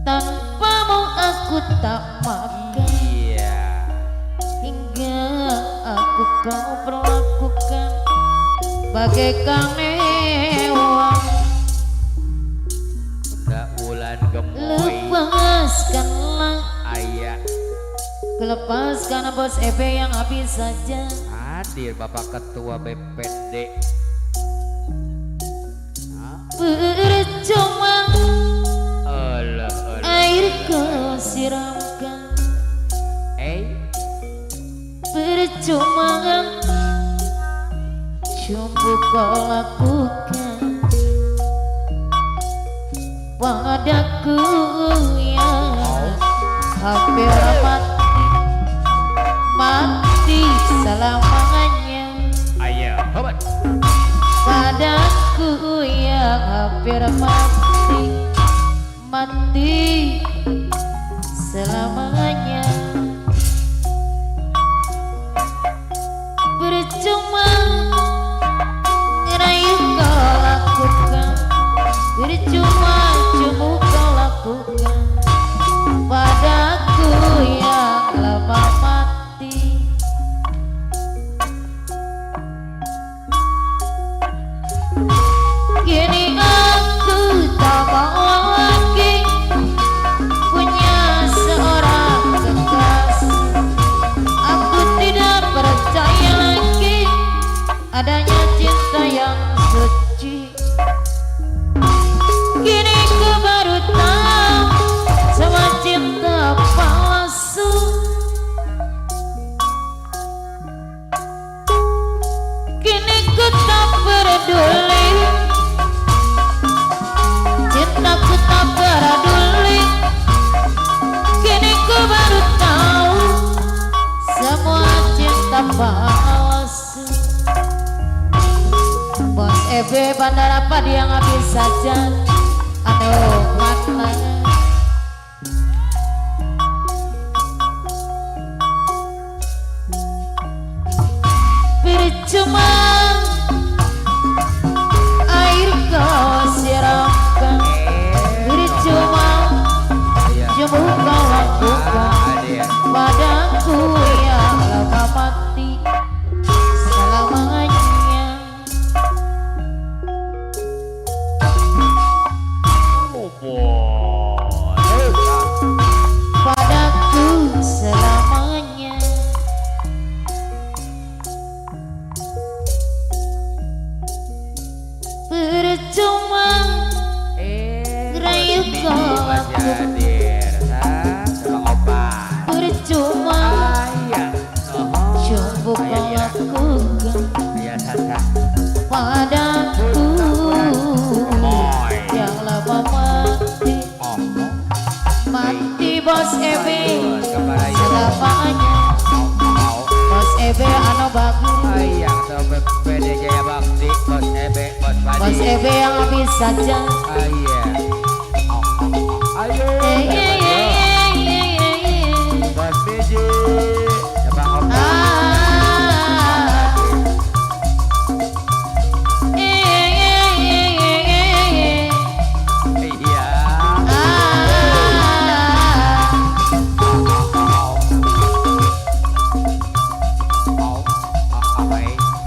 tanpamu aku tak makan. Iya. Hingga aku kau perlakukan bagaikan hewan. Bunda Wulan gemoy. Lepaskanlah ayah. Lepaskan Bos Ebe yang habis saja. Hadir Bapak Ketua BPD. Percuma Alah, alah. air kau siramkan, percuma cumbu kau lakukan padaku yang hampir mati, mati selamanya. Ayo, hebat. Padaku yang hampir mati, mati selamanya. Percuma ngerayu kau lakukan, percuma cumbu kau lakukan padaku yang lama mati. Kini aku tak mau lagi punya seorang kekasih. Aku tidak percaya lagi adanya cinta yang suci. Kini ku baru tahu semua cinta palsu. Kini ku tak peduli, cintaku tak peduli. Kini ku baru tahu semua cinta palsu. Bos EB Bandara Padi yang habis saja. Aduh mana. Percuma air kau siramkan, percuma cumbu kau lakukan padaku yang lama mati selamanya. Padaku selamanya. Percuma ngerayu kau lakukan, percuma cumbu kau lakukan padaku yang lama mati, mati bos EB selamanya. Bos EB anu bagus, bos EB yang habis saja.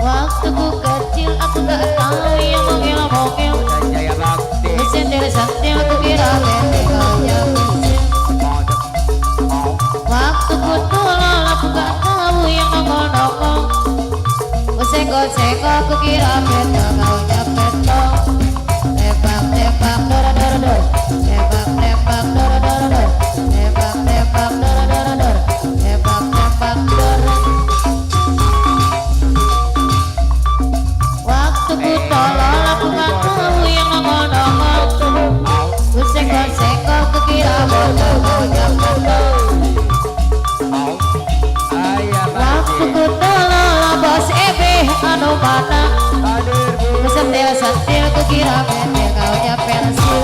Waktu ku kecil aku gak tahu yang mongel-mongel. Sentil-sentil ku kira pentil. Waktu ku tolol aku gak tahu yang nongol-nongol. Senggol-senggol ku kira pentil kaunya pentil. Tembak-tembak dor-dor-dor, tembak-tembak dor-dor-dor, tembak-tembak dor-dor-dor, tembak-tembak dor. Waktu ku tolol aku gak tahu yang nongol-nongol. Ku senggol-senggol ku kira botol kaunya botol. Waktu ku tolol bos EB anu mana. Ku sentil-sentil ku kira pentil kaunya pensil.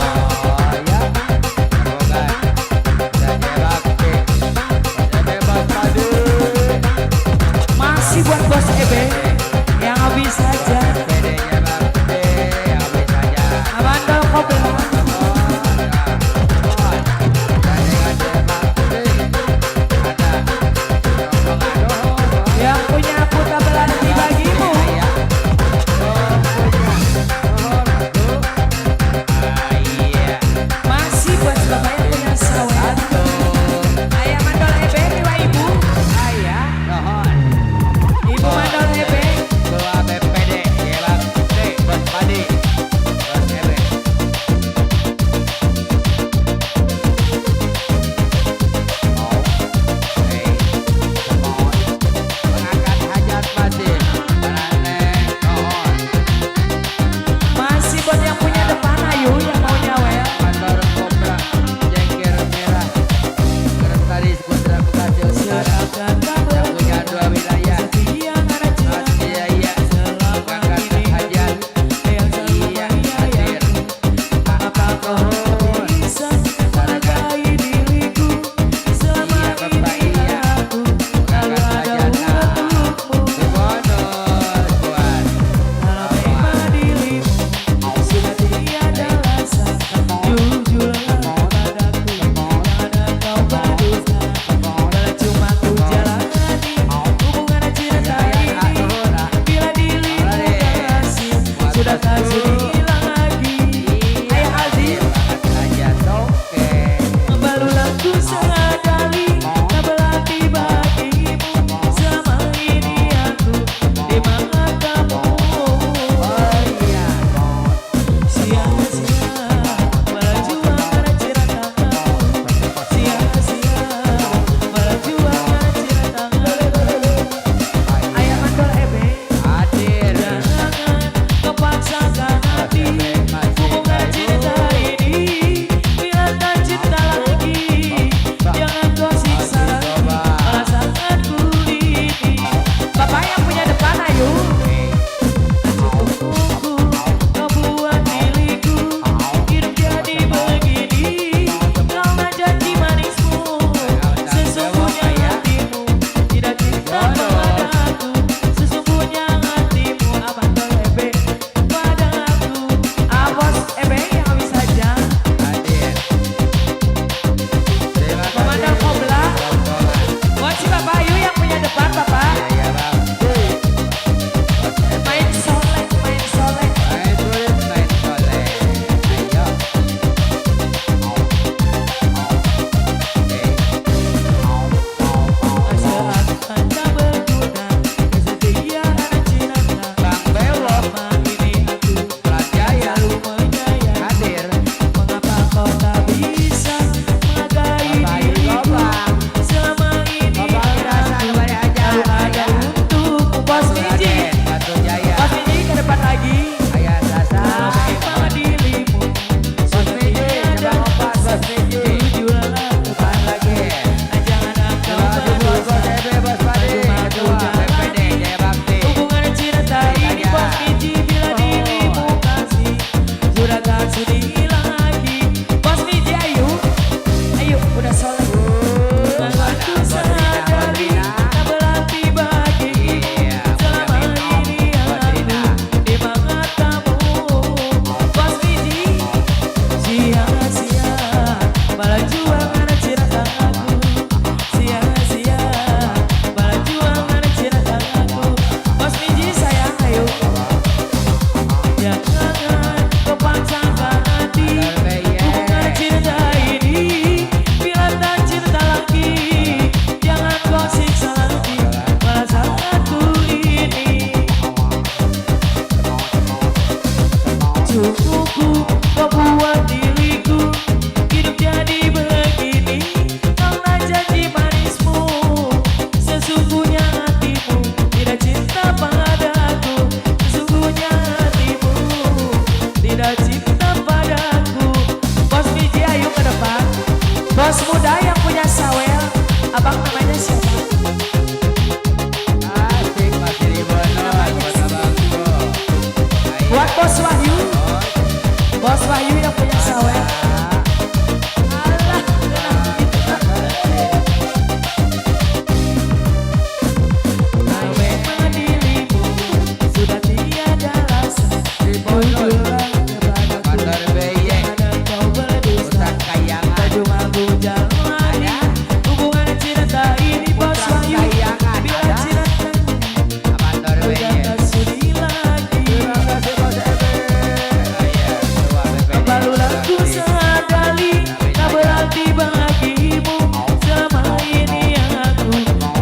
Masih buat bos EB yang habis saja. Amandol Kobel. Yang punya putra belanti bagimu. Masih buat bapak yang punya sawah. Ayah mandol EB, iwa ibu. Ayah. Ibu mandol EB. Bawa BPD. Bos Miji. Batu Jaya. Bos Miji ke depan lagi. Ayah Sasa. Memang dirimu Bos sudah Miji, tiada cabang opat Bos Miji. Tujuanlah Depan lagi. Jangan engkau Terima kasih buat Bos berdosa. Ebe, Bos Padi, Maju-maju Ketua jalan. BPD Jaya Bakti. Hubungan cinta ini Iya. Bos Miji bila dirimu kasih sudah tak sudi lagi. Bos Miji ayo, ayo udah soleh. Aku sadari tak berarti bagimu Iya, selama punya ini Bos aku Rina. di matamu. Bos Miji sia-sia perjuangan cinta aku, sia-sia perjuangan cinta aku. Bos Miji sayang ayo. Jangan kau paksakan hati hubungan cinta ini bila tak cinta lagi. Jangan kau siksa lagi perasaanku ini. Cukup kau buat diriku hidup jadi begini karena janji manismu. Sesungguhnya hatimu tidak cinta padaku. Sesungguhnya hatimu tidak cinta padaku. Bos Miji ayo ke depan. Bos muda yang punya sawel, abang namanya siapa? Asik Mas Ribono, buat abangku. Buat Bos Wahyu, Bos Wahyu yang punya sawel. Alah, memang dirimu sudah tiada rasa. Tujulah kepadaku, Bandar Beye, jangan kau berdusta. Putra Kayangan. Cuma ku jalani hubungan cinta ini Bos Putra Wahyu. Kayangan, Bila ada. cinta Bandar sudah Beye. tak sudi lagi. Terima kasih Bos Ebe. Iya, Ketua BPD. Barulah ku sadari tak berarti bagimu selama ini yang aku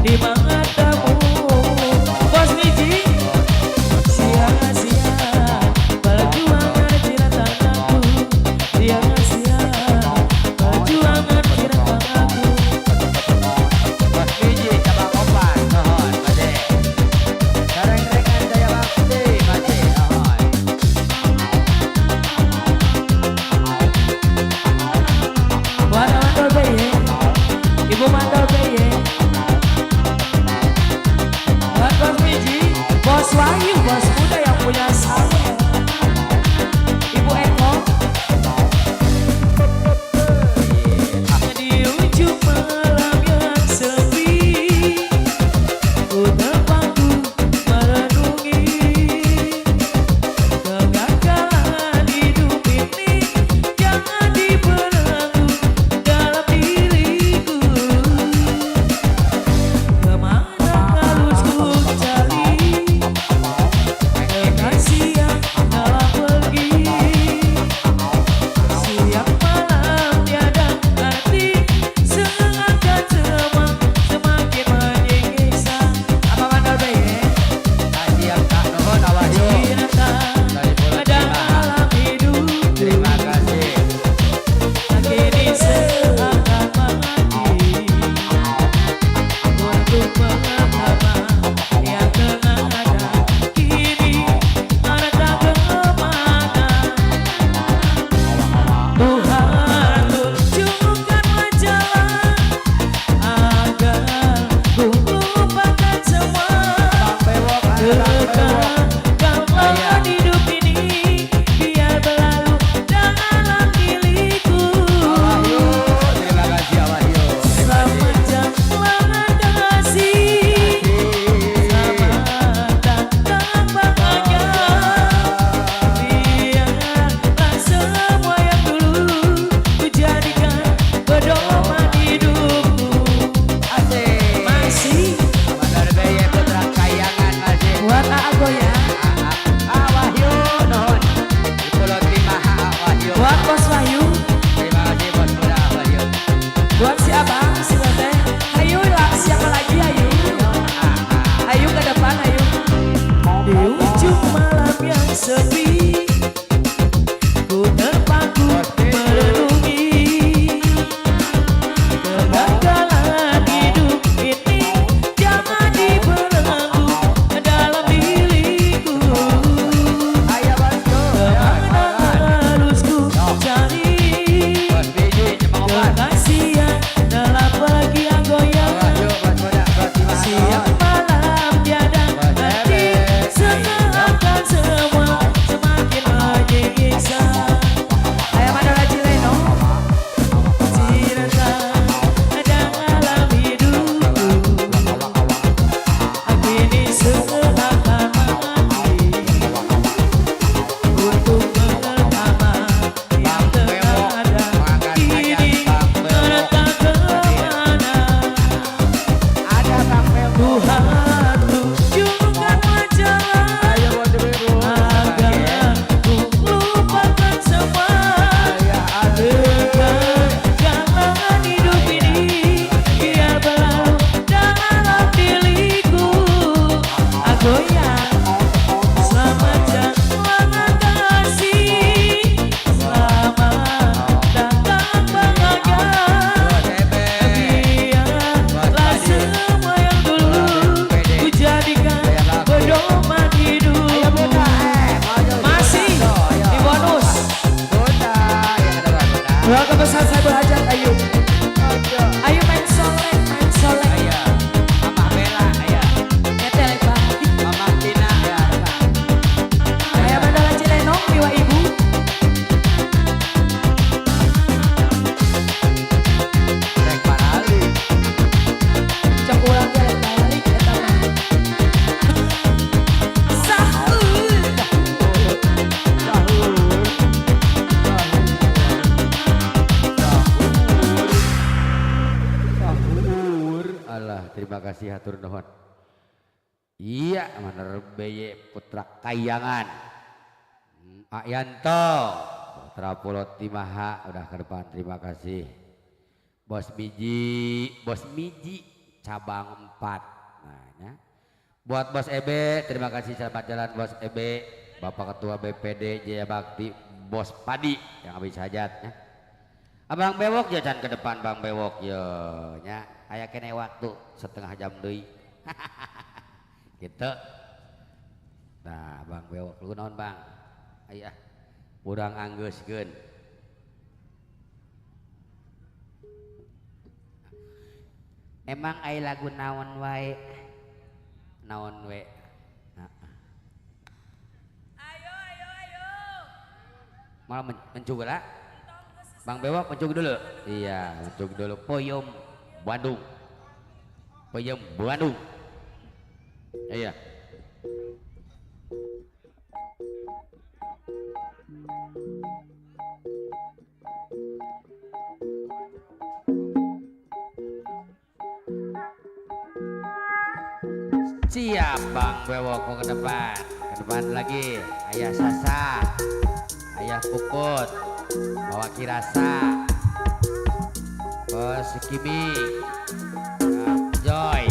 di matamu. Bos Miji sia-sia perjuangan cinta aku, sia-sia perjuangan cinta aku. Bos Miji, cabang opat, nuhun, Made. Sareng-rengan Jaya Bakti, Made, nuhun. Buat Mandor Beye, Ibu Mandor Beye, buat Bos Miji, Bos Wahyu, Bos muda yang punya sawah, Ibu Eko. Di ujung malam yang sepi, ku terpaku merenungi kegagalan hidup ini. Jangan dibelenggu dalam diriku. Kemana harus ku cari kekasih yang telah pergi? Siang malam tiada arti, seakan semakin menyiksa. Apa Mandor Beye? Siap, Kak, nuhun, Wahyu. Cinta Dari Pulau dalam hidup Terima kasih. kini seakan mati. Untuk mengapa yang tengah ada kini ada kemana? Tuhan tunjukkanlah jalan agar ku lupakan semua Bang Bewok, ada Bang Bewok. kegagalan hidup ini biar berlalu dalam diriku. Wahyu, terima kasih Wahyu. Terima Selamat jalan kasih, selamat datang bahagia. Biarlah semua yang dulu ku jadikan pedoman hidupku. Asik. Masih Bandar Beye, Putra Kayangan, masih. buat Aa Goya, Ah, Wahyu, nuhun. Di Pulau Timaha, Wahyu. buat Bos Wahyu, Terima kasih Bos Muda, Wahyu. buat si Abang, si Teteh. Ayo lah, siapa lagi ayo? Ayo ke depan, ayo. Di ujung malam yang sepi, ku terpaku merenungi kegagalan hidup ini. Jangan dibelenggu dalam kasih hatur nuhun. Iya, Maner BY Putra Kayangan. Yanto Putra Pulau Timaha udah ke depan, terima kasih. Bos Miji cabang 4. Nah, ya. Buat Bos Ebe, terima kasih, selamat jalan Bos Ebe, Bapak Ketua BPD Jaya Bakti, Bos Padi yang habis hajat ya. Abang Bewok ya can ke depan Bang Bewok ya nya, aya kene waktu setengah jam deui. Gitu. Nah, Bang Bewok lu naon Bang? Aya urang anggeuskeun. Emang aya lagu naon wae? Naon we? Ayo ayo ayo. Malah mencug lah. Bang Bewok mencug dulu. Iya, mencug dulu. Peuyeum Bandung. Peuyeum Bandung. Iya. Siap Bang Bewok ke depan. Ke depan lagi. Ayah Sasa. Ayah Puput. Bawa Kirasa. Bos Kimi. Joy.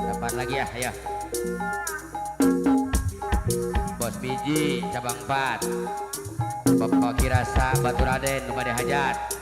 Depan lagi ya, ayo. Bos Biji cabang 4. Bapak Kirasa Batu Raden Numade Hajat.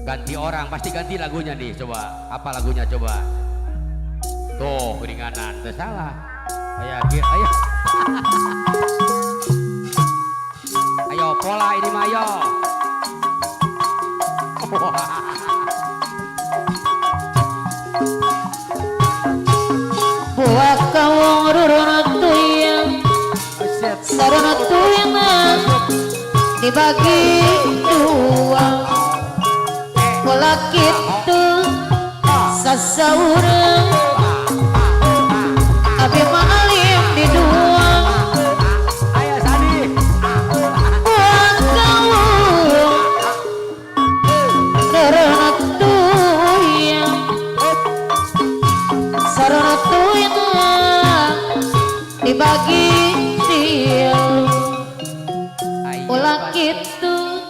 Ganti orang pasti ganti lagunya nih, coba apa lagunya coba. Tuh keringanan, tuh salah. Ayo, ayo. Ayo pola ini mah ayo. Buat kawong rurun tuyang, sarun tuyang dibagi dua. Pola kitu sasaurang abi maalim di dua. Ayo Sadi. Buat kawong rurun tuyang, sarun tuyang dibagi tilu. Pola kitu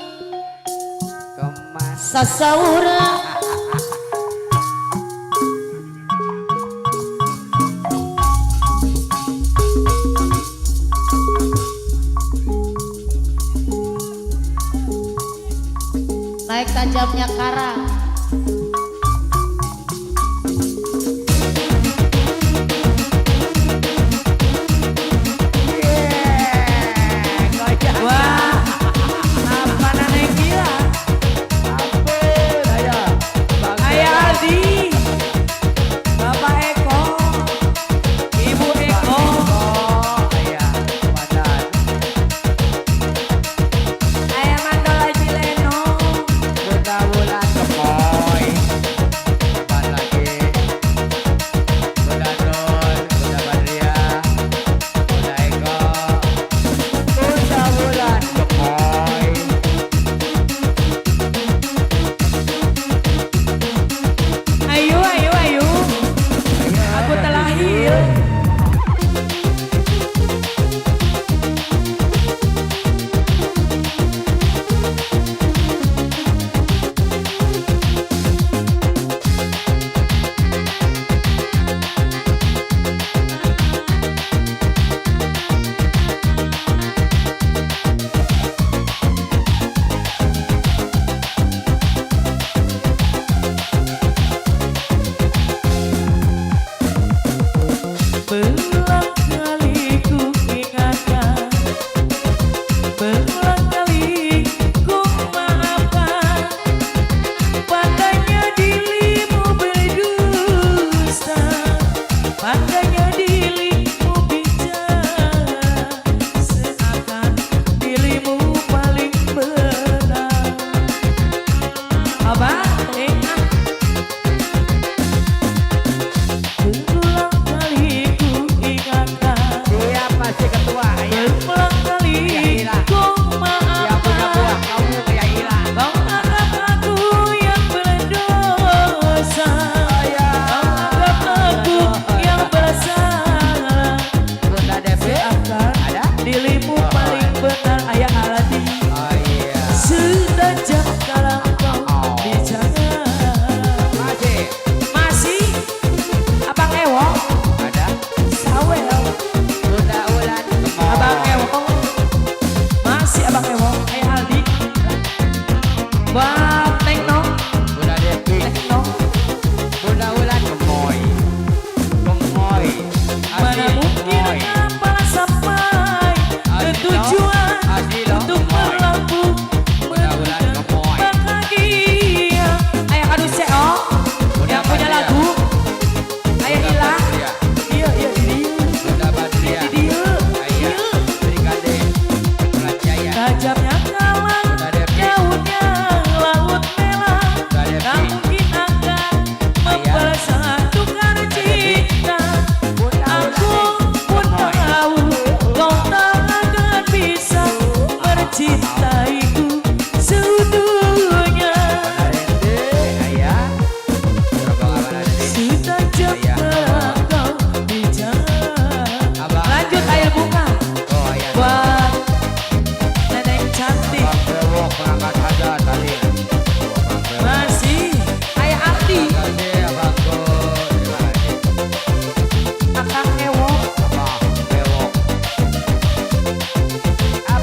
sasaurang naik tajamnya karang. Wah, apa nana gila? Ayah Aldi, Bapak Eko, Ibu Eko, Ayah Mandol Haji Leno, Bunda Wulan.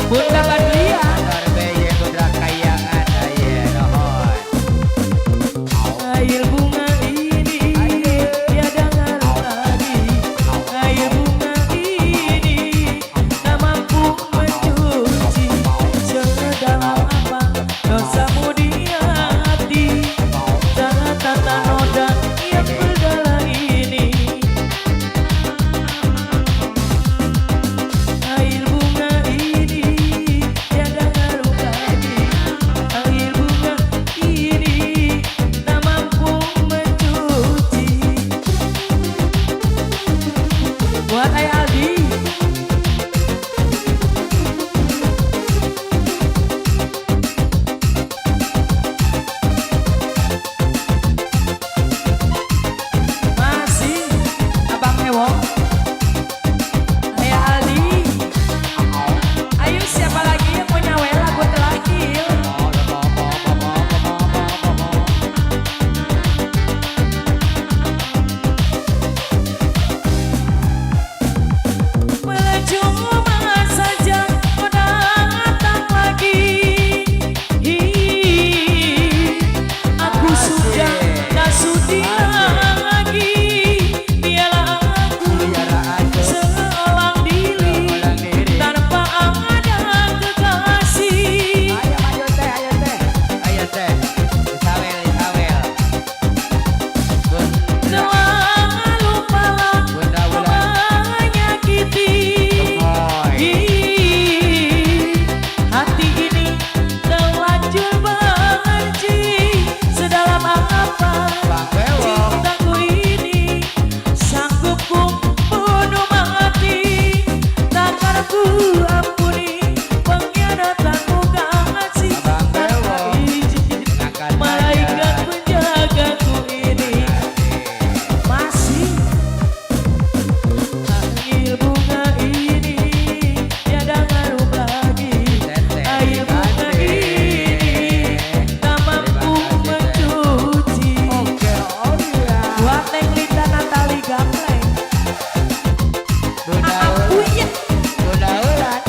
Bunda Badria. Motor BY Putra Kayangan aye nuhun. Air bunga ini tiada ngaruh lagi. Air bunga ini tak mampu mencuci sedalam apa dosamu di hati. Jangan tata noda yang berdarah ini. Air bunga ini tiada ngaruh lagi. Air bunga ini tak mampu mencuci. Buat Ayah Aldi. Masih Abang Ewok, Ayah Aldi. Ayo siapa lagi yang mau nyawer lagu terakhir? Percuma saja kau datang lagi. Hi, aku sudah tak sudi lagi. Biarlah aku seorang diri tanpa ada kekasih. Ayo maju teh, ayo teh. Ayo teh. Isawel, Isawel. Bunda, Telah lupalah Bunda kau Wulan. menyakiti. Gemoy. Hi, hati ini terlanjur benci. Sedalam apa Bang Bewok. cintaku ini, sanggup ku bunuh mati. Takkan ku ampuni pengkhianatanmu kasih. Abang Tanpa Bewok. izin Ngangkat malaikat saja. penjagaku ini. Masih air bunga ini tiada ngaruh lagi. Teteh, Air bunga ini tak mampu Terima kasih, Teh. mencuci. Oke, oh iya. Buat Neng Linda Natali Gamleng. Bunda Aku Wulan. ya. Bunda Wulan.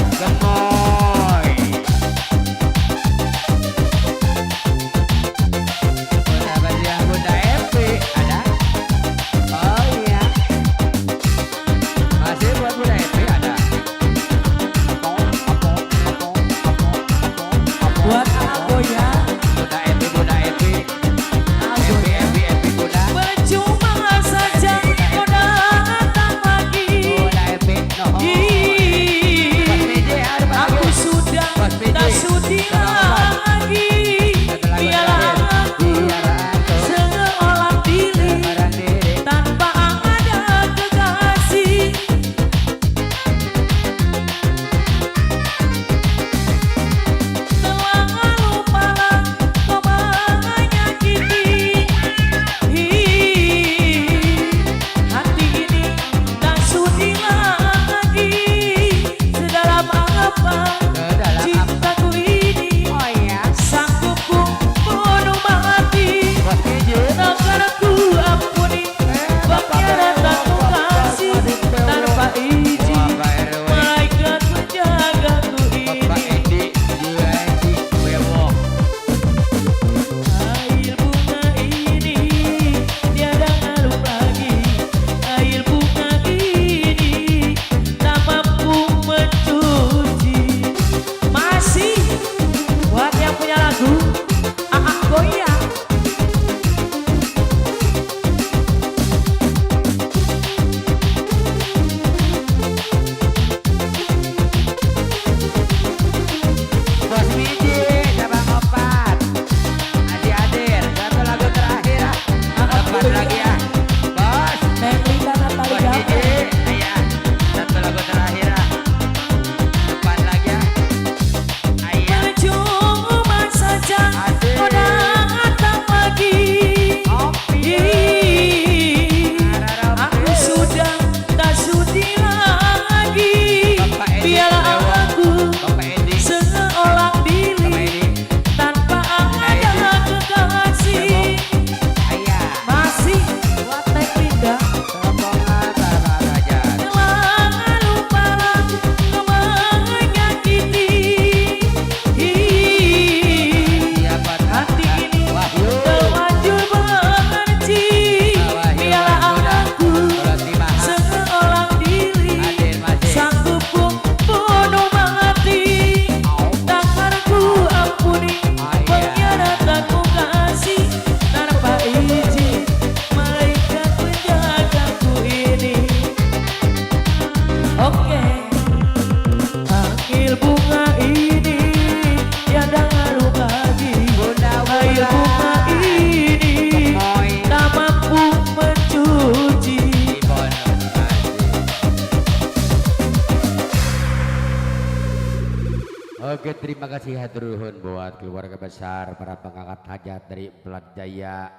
Oke, terima kasih hatur nuhun buat keluarga besar para pengangkat hajat dari Pelat Jaya.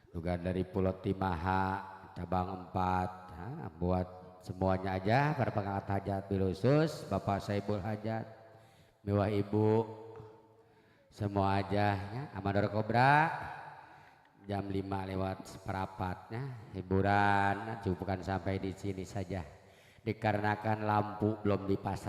Juga dari Pulau Timaha cabang 4. Buat semuanya aja para pengangkat hajat khusus Bapak Saibul Hajat, mewah Ibu, semua aja ya. Amador Kobra jam 5.15 ya, hiburan cukupkan sampai di sini saja dikarenakan lampu belum dipasang.